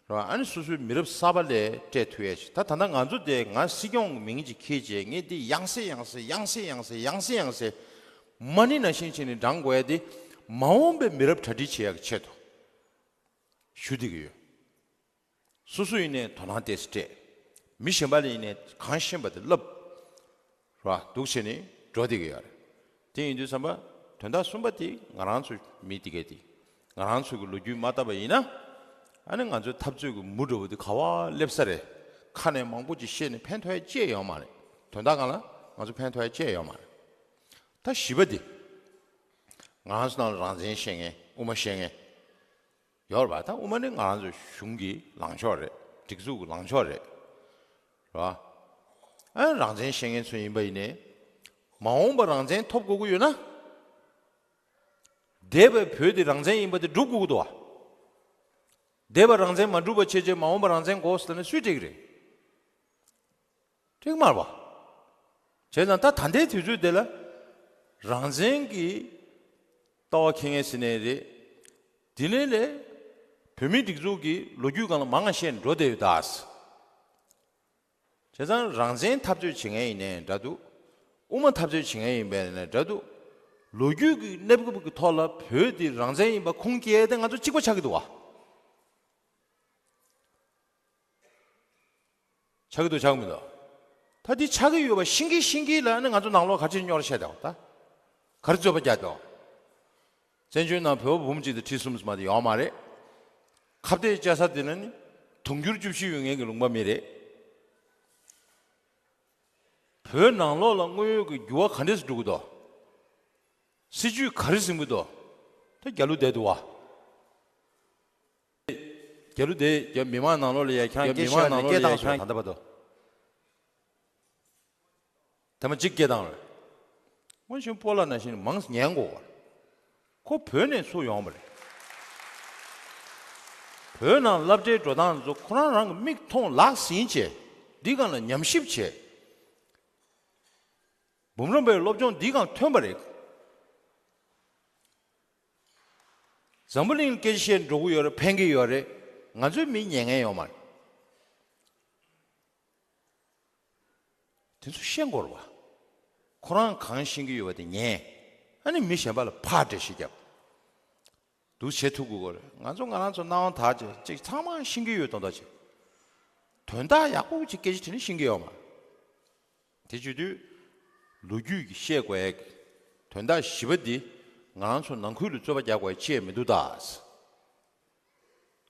བ། ཨ་ནི་སོ་སོའི་མི་རབས་གསར་པ་ལ་སྤྲད་ཐུབ་ཡ་ཞིག་ད་ད་ལྟ་ང་ཚོ་དེ་ང་སྲིད་སྐྱོང་གི་མིང་ཅིག་ཁྱེར་བྱས་ངས་འདི་ཡང་སེ་ཡང་སེ་ཡང་སེ་ཡང་སེ་ཡང་སེ་ཡང་སེ་མ་ཎི་ནང་བཞིན་བྱས་ནས་བགྲང་དགོས་ཡ་དེ་མ་འོངས་པའི་མི་རབས་གྲ་སྒྲིག་བྱེད་ཡ་གི་ཆེད་དུ་ཞུ་བསྡད་ཀྱི་ཡོད། སོ་སོ་ཡིན་ནའི་དོ་སྣང་ཏོག་ཙམ་སྤྲད། མི་གཞན་པ་ལ་ཡིན་ནའི་གང་ཤེས་པ་དེ་བསླབ། ར་འདུག་བྱས་ནས་འགྲོ་བསྡད་ཀྱི་ཡོད་རེད། དེ་ཡིན་དུས་ཙམ་པ་དོན་དག་གསུམ་པ་དེ་ང་རང་ཚོ་མི་དེ་གས་དེ་ང་རང་ཚོ་གི་ལོ་རྒྱུས་མ་བལྟ་བ་ཡིན་ན། ཨ་ནི་ང་ཚོའི་འཐབ་རྩོད་ཀྱི་མུ་འགྲོ་བ་དེ་ག་བ་སླེབས་ས་རེད། ཁ་ནས་མང་པོ་ཅིག་བཤད་ནས་ཕན་ཐོགས་ཡ་ཅི་ཡང་ཡོད་མ་རེད། དོན་དག་སྒང་ལ་ང་ཚོ་ཕན་ཐོགས་ཡ་ཅི་ཡང་ཡོད་མ་རེད། ད་བཞི་པ་དེ་ང་རང་ཚོ་ནང་ལ་རང་བཙན་བཤད་མཁན། དབུ་མ་བཤད་མཁན་ཡོད་རེད་པ། ད་དབུ་མ་ནི་ང་རང་ཚོའི་གཞུང་གི་ལངས་ཕྱོགས་རེད། སྒྲིག་འཛུགས་ཀྱི་ལངས་ཕྱོགས་རེད། རེད་པ། ཨ་རང་བཙན་བཤད་མཁན་ཚོ་ཡིན་པ་ཡིན་ནའི། མ་འོངས་པར་རང་བཙན་ཐོབ་དགོས་ཀྱི་ཡོད་ན། འདས་པའི་བོད་དེ་རང་བཙན་ཡིན་པ་དེ་སྒྲུབ་དགོས་ཀྱི་འདུག་བ། འདས་པར་རང་བཙན་མ་སྒྲུབ་པ་བྱས་བྱས་མ་འོངས་པར་རང་བཙན་དགོས་ཟེར་ན་སུས་སྤྲད་ཀྱི་རེད། འགྲིག་མ་རེད་པ། བྱས་ཙང་ད་ད་ལྟའི་དུས་ཚོད་འདི་ལ་རང་བཙན་གྱི་ལྟ་བ་འཁྱེར་མཁན་ཟེར་ནའི་རེད། དེ་ནས་ལས་བོད་མིའི་སྒྲིག་འཛུགས་ཀྱི་ལོ་རྒྱུས་སྒང་ལ་མང་ང་བཤད་འགྲོ་བསྡད་ཡོད་ད། བྱས་ཙང་རང་བཙན་འཐབ་རྩོད་བྱེད་མཁན་ཡིན་ནའི་འདྲ་འདུག་དབུ་མ་འཐབ་རྩོད་བྱེད་མཁན་ཡིན་པ་ཡིན་ནའི་འདྲ་འདུག་ལོ་རྒྱུས་ཀྱི་གནས་བབ་ཀྱི་ཐོག་ལ་བོད་འདི་རང་བཙན་ཡིན་པ་ཁུངས་སྐྱེལ་ཏེ་ང་ཚོ་གཅིག་པ་ཆགས་ཀྱི་འདུག་བ། ཆགས་ཀྱི་འདུག་ཆགས་མི་འདུག་ད་འདི་ཆགས་ཀྱི་ཡོད་པ་ཤེས་ཀྱིན་ཤེས་ཀྱིན་ལ་ནི་ང་ཚོ་ནང་ལོགས་ག་ཅིར་སྨྱོ་ར་བཤད་དང་ད། ག་རེ་རྩོད་པ་རྒྱག་དང་། བཙན་བྱོལ་ནང་བོད་པ་འབུམ་གཅིག་དང་ཁྲི་གསུམ་ཙམ་དེ་ཡོད་མ་རེད། ཁ་གཏད་བཅའ་ས་དེ་ན་ནི་དུང་ཕྱུར་བཅུ་བཞི་ཡོད་མཁན་གྱི་ལུང་པ་མི་རེད། བོད་ནང་ལོགས་ལ་དངོས་ཡོད་ཀྱི་འགྱུར་བ་ག་འདྲས་སུ་འགྲོ་གི་འདུག་སྲིད་ཇུས་ག་རེ་འཛིན་གྱི་འདུག་ད་རྒྱ་ལོ་བསྡད་འདུག་བ། རྒྱ་ལོ་དེ་རྒྱ་མི་མང་ནང་ལོགས་ལ་ཡ་ཁྱང་སྐད་ཆ་ནས་སྐད་བཏང་སོང་། ད་ལྟ་བར་དུ་ཐ་མ་གཅིག་སྐད་བཏང་རེད། དངོས་གཞི་སྤོ་ལགས་ནང་བཞིན་མང་ཉན་དགོས་པ། ཁོ་བོད་ནས་ཚུར་ཡོང་བ་རེད། བོད་ནང་སློབ་གྲྭའི་འགྲོ་སྟངས་ཚོ་ཁོ་རང་རང་གི་མིག་མཐོང་ལག་ཟིན་བྱས། འདི་སྒང་ལ་ཉམས་ཞིབ་བྱས། འབུམ་རམས་པའི་སློབ་སྦྱོང་འདི་སྒང་ཐོན་པ་རེད། འཛམ་བུ་གླིང་སྐད་ཆ་བཤད་འགྲོ་གི་ཡོད་རེད། ཕན་གི་ཡོད་རེད། ང་ཚོའི་མི་ཉན་མཁན་ཡོད་མ་རེད། དེ་ཚོ་ཤེས་དགོས་རེད་བ། ཁོ་རང་གང་ཤེས་ཀྱི་ཡོད་པ་དེ་ཉན། ཨ་ནི་མི་གཞན་པ་ལ་ཕར་འགྲེལ་བཤད་རྒྱབ། འདུག་བྱེད་ཐུབ་དགོས་ཀྱི་རེད། ང་ཚོ་ང་རང་ཚོ་སྣང་བ་དག་ཅིག་ཅིག་ཚང་མ་ཤེས་ཀྱི་ཡོད་དོན་དག་ཅིག་དོན་དག་ཡག་པོ་ཅིག་སྐད་ཆ་དྲིས་ན་ཤེས་ཀྱི་ཡོད་མ་རེད། དེ་བྱེད་དུས་ལོ་རྒྱུས་ཀྱི་བཤད་དགོས་ཡ་གི་དོན་དག་བཞི་པ་འདི་ང་རང་ཚོ་ནང་ཁུལ་ལ་རྩོད་པ་རྒྱག་དགོས་ཡ་ཅི་ཡང་མི་འདུག་ད།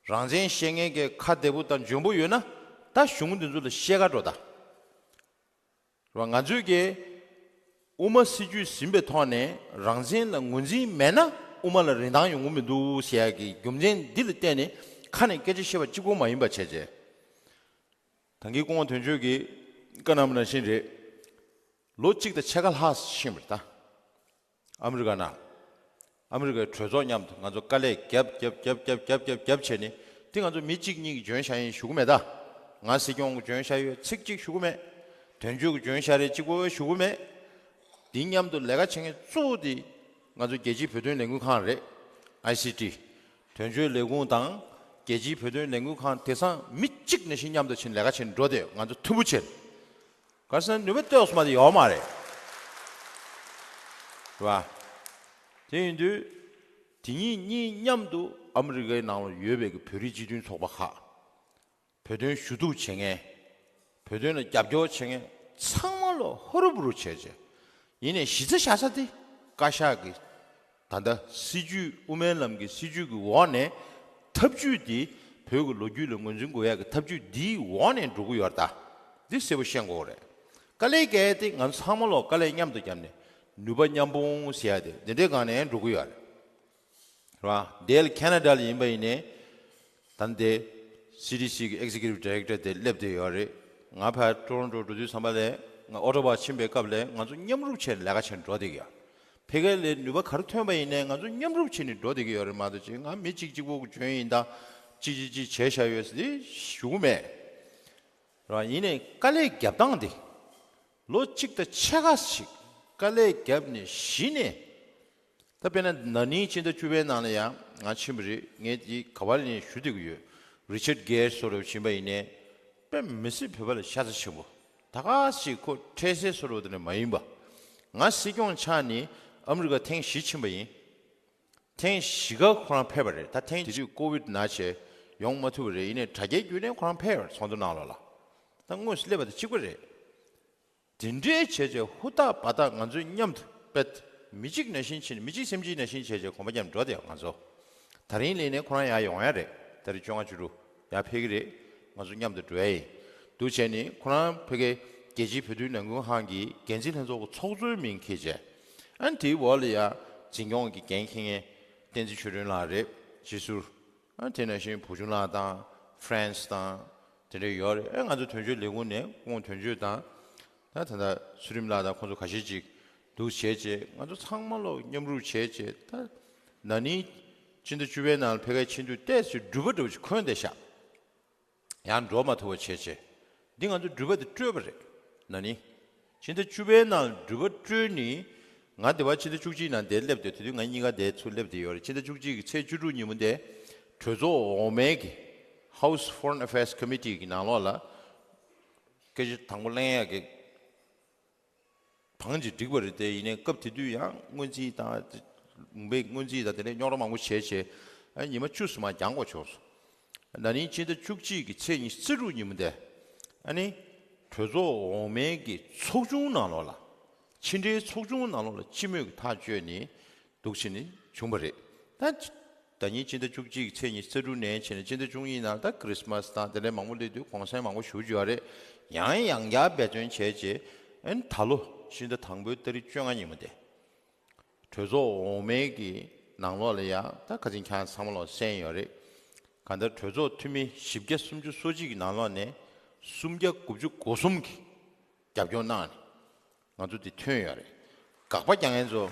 རང་བཙན་བཤད་མཁན་གྱི་ཁ་བདེ་པོ་དང་འཇོན་པོ་ཡོད་ན་ད་གཞུང་འདི་ཚོ་ལ་བཤད་ག་འགྲོ་ད། རེད་བ། ང་ཚོས་ཀྱི་དབུ་མ་སྲིད་བྱུས་ཟིན་པའི་ཐོག་ནས་རང་བཙན་ལ་ངོས་འཛིན་མེད་ན་དབུ་མ་ལ་རིན་ཐང་ཡོང་གི་མི་འདུག་ཟེར་ཡ་གི་རྒྱུ་མཚན་འདི་ལ་བརྟེན་ནས་ཁ་ནས་སྐད་ཆ་བཤད་པ་གཅིག་པོ་མ་ཡིན་པ་བྱས་རྗེས། ད་གིན་སྐུ་ངོ་དོན་གཅོད་ཀྱིས་བཀའ་གནང་བ་ནང་བཞིན་རེད། ལོ་གཅིག་དང་ཕྱེད་ཀ་ལྷག་ཕྱིན་པ་རེད་ད། ཨ་མི་རི་ཀ་ནང་། ཨ་མི་རི་ཀའི་གྲོས་ཚོགས་མཉམ་དུ་ང་ཚོ་དཀའ་ལས་རྒྱབ་རྒྱབ་རྒྱབ་བྱས་ནས་དེ་ང་ཚོ་མི་གཅིག་གཉིས་ཀྱིས་འཇོན་བཞག་ཡིན་ཞུ་གི་མེད་ད། ང་སྲིད་སྐྱོང་གིས་འཇོན་བཞག་ཡོད་ཚིག་གཅིག་ཞུ་གི་མེད། དོན་གཅོད་ཀྱིས་འཇོན་བཞག་རེད་གཅིག་པོ་ཞུ་གི་མེད། དེ་མཉམ་དུ་ལས་ཀ་བྱེད་མཁན་གཙོ་བོ་དེ་ང་ཚོ་རྒྱལ་སྤྱིའི་བོད་དོན་ལས་འགུལ་ཁང་རེད། ཨའི་སི་ཊི། དོན་གཅོད་ལས་ཁུངས་དང་རྒྱལ་སྤྱིའི་བོད་དོན་ལས་འགུལ་ཁང་དེང་སང་མི་གཅིག་ནང་བཞིན་མཉམ་དུ་ཕྱིན་ལས་ཀ་བྱེད་འགྲོ་བསྡད་ཡོད། ང་ཚོ་མཐུན་པོ་བྱེད། ག་རེ་ཟེར་ན་ནུས་པ་ལྟོས་སོ་མ་དེ་ཡོད་མ་རེད། རེད་བ། དེ་ཡིན་དུས། དེ་གཉིས་གཉིས་མཉམ་དུ་ཨ་མི་རི་ཀའི་ནང་ལ་ཡོད་པའི་གི་བོད་རིགས་སྤྱི་མཐུན་ཚོགས་པ་ཁག་བོད་དོན་ཞུ་གཏུག་བྱེད་མཁན། བོད་དོན་ལ་རྒྱབ་སྐྱོར་བྱེད་མཁན་ཚང་མ་ལ་ཧུ་རུ་བུ་རུ་བྱས་བྱས། ཡིན་ནའི་གཞི་རྩ་བཞག་ས་དེ་བཀའ་ཤག་གི་ད་ལྟ་སྲིད་བྱུས་དབུ་མའི་ལམ་གྱི་སྲིད་བྱུས་ཀྱི་འོག་ནས་ཐབས་ཇུས་འདི་བོད་ཀྱི་ལོ་རྒྱུས་ལ་ངོས་འཛིན་དགོས་ཡག་གི་ཐབས་ཇུས་འདིའི་འོག་ནས་འགྲོ་གི་ཡོད་རེད་ད། འདི་གསལ་པོ་ཤེས་དགོས་རེད། དཀའ་ལས་རྒྱག་ཡ་དེ་ང་ཚོ་ཚང་མ་ལོག་དཀའ་ལས་མཉམ་དུ་བརྒྱབ་ནས་ནུས་པ་མཉམ་སྤུངས་ཟེར་ཡ་དེ་འདི་འདྲའི་སྒང་ནས་འགྲོ་གི་ཡོད་རེད། རེད་བ། འདི་ལ་ཁེ་ན་ཌ་ལ་ཡིན་པ་ཡིན་ནའི། ད་འདི་སི་ཌི་སི་གི་ཨེག་ཛི་ཀུ་ཊིབ་ཌི་རེག་ཊར་དེ་སླེབས་བསྡད་ཡོད་རེད། ང་ཕར་ཊོ་རོན་ཊོ་འགྲོ་དུས་ཙམ་པ་ལས་ང་ཨོ་ཊོ་བ་ཕྱིན་པའི་སྐབས་ལས་ང་ཚོ་མཉམ་རུབ་བྱས་ལས་ཀ་བྱས་འགྲོ་བསྡད་ཀྱི་ཡོད། ཕ་གི་ལ་ནུས་པ་ག་རེ་ཐོན་པ་ཡིན་ནའི་ང་ཚོ་མཉམ་རུབ་བྱས་ནས་འགྲོ་བསྡད་ཀྱི་ཡོད་རེད་མ་གཏོགས་ཅིག་ང་མི་གཅིག་གཅིག་པོ་གི་འཇོན་ཡིན་ད། ཅི་ཅི་ཅི་བྱས་བཞག་ཡོད་ཟེར་ཞུ་གི་མེད། རེད་བ། ཡིན་ནའི་དཀའ་ལས་རྒྱབ་སྟངས་དེ། ལོ་གཅིག་དང་ཕྱེད་ཀ་ཞིག་དཀའ་ལས་བརྒྱབ་ནས་གཞི་ནས། ད་དཔེར་ན་ན་ནིང་ཕྱི་ཟླ་བཅུ་པའི་ནང་ལ་ཡང་ང་ཕྱིན་པ་རེད། ངས་འདི་ག་བ་ལ་ནས་ཞུ་བསྡད་ཀྱི་ཡོད། རི་ཆར་གྷེ་ཊི་བཟོ་འདྲ་ཕྱིན་པ་ཡིན་ནའི། དཔེ་མི་སྲིད་བོད་པ་ལ་ཤ་ཚ་ཆེན་པོ། ད་ག་ཞིག་ཁོ་འཕྲལ་སེལ་བཟོ་འདྲ་དེ་འདྲ་མ་ཡིན་པ། ང་སྲིད་སྐྱོང་ཆགས་ནས་ཨ་མི་རི་ཀ་ཐེངས་བཞི་ཕྱིན་པ་ཡིན། ཐེངས་བཞི་ཀ་ཁོ་རང་ཕེབས་པ་རེད། ད་ཐེངས་དེ་དུས་ཀོ་ཝིཌ་ན་བྱས་ཡོང་མ་ཐུབ་པ་རེད། ཡིན་ནའི་དྲ་རྒྱའི་བརྒྱུད་ནས་ཁོ་རང་ཕེབས་པ་རེད། ཚོགས་འདུ་ནང་ལོགས་ལ། ད་དངོས་སུ་སླེབས་པ་དང་གཅིག་པ་རེད། དེ་འདྲའི་བྱས་བྱས་ཧུར་ཐག་འབད་ཐག་ང་ཚོས་མཉམ་དུ་དཔེ་མི་གཅིག་ནང་བཞིན་བྱས་ནས་མི་གཅིག་སེམས་གཅིག་ནང་བཞིན་བྱས་བྱས་གོམ་པ་མཉམ་འགྲོ་བསྡད་ཡོད་ང་ཚོ། ད་རིང་ལས་ནས་ཁོ་རང་ཡར་ཡོང་ཡ་རེད། ད་རེས་བཅོ་ལྔ་བཅུ་དྲུག་ཡར་ཕེབས་ཀྱི་རེད། ང་ཚོ་མཉམ་དུ་འགྲོ་ཡ་ཡིན། འདུག་བྱས་ནས་ཁོ་རང་ཕ་གིའི་རྒྱལ་སྤྱིའི་བོད་དོན་ལས་འགུལ་ཁང་གི་འགན་འཛིན་ལྷན་ཚོགས་ཀྱི་ཚོགས་གཙོའི་མིང་འཁྱེར་བྱས། ཨ་ནི་དེའི་འོག་ལ་ཡ་འཛིན་སྐྱོང་གི་འགན་འཁྱེར་མཁན་བསྟན་འཛིན་ཆོས་སྒྲོན་ལགས་རེད། སྤྱི་ཟུར། ཨ་དེ་ནང་བཞིན་བུ་ཆུང་ལགས་དང་ཧྥ་རན་སི་དང་དེ་འདྲ་ཡོད་རེད། ཨ་ང་ཚོ་དོན་གཅོད་ལས་ཁུངས་ནས་སྐུ་ངོ་དོན་གཅོད་དང་། ད་ད་ལྟ་ཚུལ་ཁྲིམས་ལགས་དང་ཁོང་ཚོ་ཁ་ཤས་ཅིག་འདུག་བྱས་བྱས་ང་ཚོ་ཚང་མ་ལོག་མཉམ་རུབ་བྱས་བྱས་ད་ན་ནིང་ཕྱི་ཟླ་བཅུ་པའི་ནང་ལ་ཕ་གིར་ཕྱིན་དུས་ཏོག་ཙམ་འགྲུལ་པ་འདྲ་བོ་ཅིག་འཁོན་བསྡད་ཤག་ཡང་འགྲོ་མ་ཐུབ་པ་བྱས་བྱས། འདི་ང་ཚོ་འགྲུལ་པ་དེ་སྤྲོད་པ་རེད། ན་ནིང་། ཕྱི་ཟླ་བཅུ་པའི་ནང་འགྲུལ་པ་སྤྲོད་ནི། ང་འདི་བར་ཕྱི་ཟླ་བཅུ་གཅིག་ནང་འདིར་སླེབས་ཏེ་དེ་དུས་ང་གཉིས་ཀ་འདིར་ཚུར་སླེབས་ཏེ་ཡོད་རེད། ཕྱི་ཟླ་བཅུ་གཅིག་གི་ཚེས་བཅུ་དྲུག་ཉིན་མོ་འདིར་གྲོས་ཚོགས་འོག་མའི་གི་House Foreign Affairs Committee གི་ནང་ལོགས་ལ་སྐད་ཆ་དང་པོ་གླེང་ཡག་གི་བང་ཅིག་བསྒྲིགས་པ་རེད་དེ། ཡིན་ནའི་སྐབས་དེ་དུས་ཡང་སྔོན་རྩིས་དང་། དགོངས་པའི་སྔོན་རྩིས་དང་དེ་འདྲའི་རྙོག་དྲ་མང་པོ་བྱས་བྱས། ཨ་ཉི་མ་བཅུ་ཙམ་མ་འགྱངས་དགོས་བྱུང་སོང་། ན་ནིང་ཕྱི་ཟླ་བཅུ་གཅིག་གི་ཚེས་ཉི་ཤུ་རྩ་དྲུག་ཉིན་མོ་དེ། ཨ་ནི། གྲོས་ཚོགས་འོག་མའི་གི་ཚོགས་ཆུང་ནང་ལོགས་ལ། ཕྱི་འབྲེལ་ཚོགས་ཆུང་ནང་ལོགས་ལ་སྤྱི་མོས་ཀྱི་ཐག་གཅོད་ནི། འདུག་བྱས་ནི་བྱུང་བ་རེད། ད། ད་ཉིན་ཕྱི་ཟླ་བཅུ་གཅིག་གི་ཚེས་ཉི་ཤུ་རྩ་དྲུག་ནས་བྱས་ནས་ཕྱི་ཟླ་བཅུ་གཉིས་ནང་ད་ཁི་རི་སི་མ་སི་དང་དེ་འདྲའི་མང་པོ་སླེབས་དུས་གུང་སེང་མང་པོ་ཞེ་པོ་ཅིག་ཡོད་རེད། ཡང་ཡང་བསྐྱར་འབད་བརྩོན་བྱས་བྱས། ཨ་ནི་ད་ལོ་ཕྱི་ཟླ་དང་པོའི་ཏ་རིག་བཅོ་ལྔ་ཉིན་མོ་དེ། གྲོས་ཚོགས་འོག་མའི་གི་ནང་ལོགས་ལ་ཡ་ད་ཁ་སང་ཁྱེད་ཚང་མ་ལོག་གསན་ཡོད་རེད། གང་ལྟར་གྲོས་ཚོགས་འཐུས་མི་བཞི་བརྒྱ་སུམ་ཅུ་སོ་གཅིག་གི་ནང་ལོགས་ནས་སུམ་བརྒྱ་དགུ་བཅུ་གོ་གསུམ་གྱིས་རྒྱབ་སྐྱོར་གནང་ནས་ང་ཚོ་འདི་ཐོན་ཡོད་རེད། དགག་པ་རྒྱག་མཁན་ཚོ་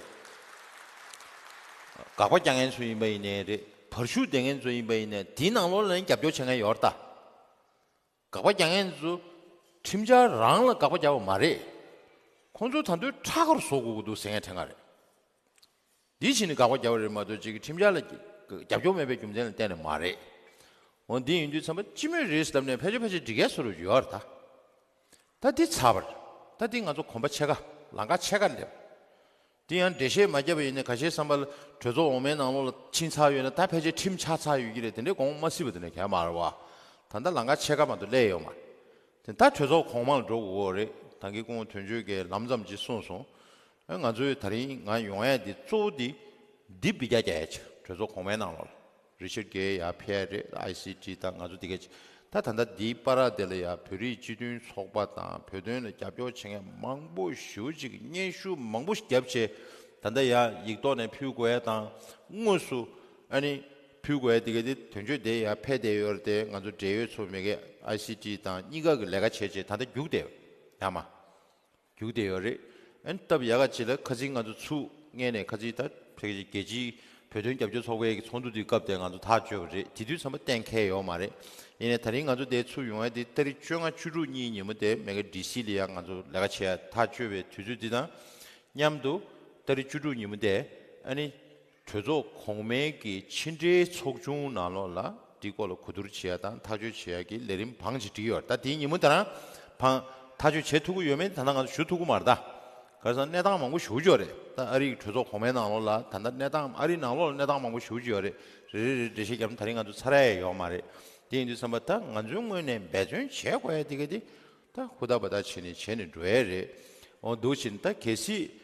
དགག་པ་རྒྱག་མཁན་ཚོ་ཡིན་པ་ཡིན་ནའི་རེད། བར་ཞུགས་ལྡན་མཁན་ཚོ་ཡིན་པ་ཡིན་ནའི་དེའི་ནང་ལོགས་ལ་ཡང་རྒྱབ་སྐྱོར་བྱེད་མཁན་ཡོད་རེད་ད། དགག་པ་རྒྱག་མཁན་ཚོ་ཁྲིམས་འཆར་རང་ལ་དགག་པ་རྒྱག་པ་མ་རེད། ཁོང་ཚོ་ད་དུང་ཁྲག་ཁར་བཟོ་དགོས་ཀྱི་འདུག་ཟེར་མཁན་དྲན་ག་རེད། འདི་བྱས་ནས་དགག་པ་རྒྱག་པ་རེད་མ་གཏོགས་ཅིག་ཁྲིམས་འཆར་ལ་རྒྱབ་སྐྱོར་མེད་པའི་རྒྱུ་མཚན་ལ་བརྟེན་ནས་མ་རེད། འོ་འདི་ཡིན་དུས་ཚང་མ་སྤྱི་མོས་རེད་ལབ་ནས་ཕལ་ཆེར་ཕལ་ཆེར་འགྲིག་གི་བཟོ་འདྲ་ཡོད་རེད་ད། ད་འདི་ཚར་བ་རེད། ད་འདི་ང་ཚོ་གོམ་པ་ཕྱེད་ཀ་ལམ་ཁ་ཕྱེད་ཀ་སླེབས། འདི་ཡང་འགྲེལ་བཤད་མ་བརྒྱབ་པ་ཡིན་ན་ཁ་ཤས་བསམ་པ་ལ་གྲོས་ཚོགས་འོག་མའི་ནང་ལོགས་ལ་ཕྱིན་ཚར་ཡོད་ན་ད་ཕལ་ཆེར་ཁྲིམས་ཆགས་ཚར་ཡོད་ཀྱི་རེད། དེ་འདྲའི་དགོངས་པ་མ་སྲིད་པ་དེ་འདྲ་གང་ཡང་མ་རེད་བ། ད་ལྟ་ལམ་ཁ་ཕྱེད་ཀ་མ་གཏོགས་སླེབས་ཡོད་མ་རེད། དེ་ད་གྲོས་ཚོགས་གོང་མ་ལ་འགྲོ་དགོས་རེད། ད་གིན་སྐུ་ངོ་དོན་གཅོད་ཀྱིས་ལམ་ཙམ་ཅིག་གསུངས་སོང་། ཨ་ང་ཚོས་ད་རིང་ང་ཡོང་ཡས་འདི་གཙོ་བོ་འདི་འདི་འབུད་རྒྱག་རྒྱག་ཡས་ཆེད་གྲོས་ཚོགས་གོང་མའི་ནང་ལོགས་ལ་རི་ཆར་གྷེ་ཡར་ཕེབས་རེད། ཨའི་སི་ཊི་དང་ང་ཚོ་འདི་གས་ད་ད་ལྟ་འདིའི་བར་དེ་ལ་ཡ་བོད་རིགས་སྤྱི་མཐུན་ཚོགས་པ་དང་བོད་དོན་ལ་རྒྱབ་སྐྱོར་བྱེད་མཁན་མང་པོ་ཞེ་པོ་ཅིག་སྙན་ཞུ་མང་པོ་ཞིག་བརྒྱབ་བྱས་ད་ལྟ་ཡ་ཡིག་ཐོག་ནས་ཕུལ་དགོས་ཡས་དང་དངོས་སུ་ཨ་ནི་ཕུལ་དགོས་ཡས་དེ་གས་དེ་དོན་གཅོད་དེ་ཡ་ཕེབས་བསྡད་ཡོད་རེད་དེ། ང་ཚོ་འབྲེལ་ཡོད་ཚོ་མི་གས་ཨའི་སི་ཊི་དང་གཉིས་ཀ་གི་ལས་ཀ་བྱས་བྱས་ད་ལྟ་རྒྱུགས་བསྡད་ཡོད་ཡ་མ། རྒྱུགས་བསྡད་ཡོད་རེད། ཨ་ནི་སྟབས་ཡག་ག་ཅིག་ལ་ཁ་སང་ང་ཚོ་ཚུགས་སྔས་ནས་ཁ་སང་ད་ཕལ་ཆེར་རྒྱལ་སྤྱིའི་བོད་དོན་རྒྱབ་སྐྱོར་ཚོགས་པའི་གི་ཚོགས་འདུ་དེའི་སྐབས་དེ་ང་ཚོ་ཐག་གཅོད་པ་རེད། དེ་དུས་ཙམ་པ་གཏན་འཁེལ་ཡོད་མ་རེད། ཡིན་ནའི་ད་རིང་ང་ཚོ་དེ་ཚུགས་ཡོང་ཡ་དེ་ཏ་རིག་བཅོ་ལྔ་བཅུ་དྲུག་གཉིས་ཉིན་མོ་དེ་མེ་ག་ཌི་སི་ལ་ཡ་ང་ཚོ་ལས་ཀ་བྱེད་ཡ་ཐག་གཅོད་པའི་དུས་ཚོད་འདི་དང་མཉམ་དུ་ཏ་རིག་བཅུ་དྲུག་ཉིན་མོ་དེ་ཨ་ནི་གྲོས་ཚོགས་གོང་མའི་གི་ཕྱི་འབྲེལ་ཚོགས་ཆུང་ནང་ལོགས་ལ་འདི་སྐོར་ལ་གོ་བསྡུར་བྱེད་ཡ་དང་ཐག་གཅོད་བྱེད་ཡ་གི་ལས་རིམ་བང་ཅིག་བསྒྲིགས་ཡོད་རེད། ད་དེའི་ཉིན་མོ་དེ་རང་བང་ཐག་གཅོད་བྱེད་ཐུབ་ཀྱི་ཡོད་མེད་ད་ལྟ་ང་ཚོ་ཞུ་ཐུབ་ཀྱི་མ་རེད་ད། ག་རེ་ཟེར་ན་གནས་སྟངས་མང་པོ་ཞེ་པོ་ཅིག་ཡོད་རེད། ད་ཨ་རིའི་གྲོས་ཚོགས་གོང་མའི་ནང་ལོགས་ལ་ད་ལྟ་གནས་སྟངས་ཨ་རིའི་ནང་ལོགས་ལ་གནས་སྟངས་མང་པོ་ཞེ་པོ་ཅིག་ཡོད་རེད། རེ་རེ་རེ་འགྲེལ་བཤད་བརྒྱབ་ན་ད་རིང་ང་ཚོ་ཚར་ཡ་ཡོད་མ་རེད། དེ་ཡིན་དུས་ཙམ་པ་ད་ང་ཚོའི་ངོས་ནས་འབད་བརྩོན་བྱེད་དགོས་ཡ་དེ་ག་དེ་ད་ཧུར་ཐག་འབད་ཐག་བྱས་ནས་བྱས་ནས་འགྲོ་ཡ་རེད། འོ་འདུག་བྱས་ན་ད་གལ་སྲིད་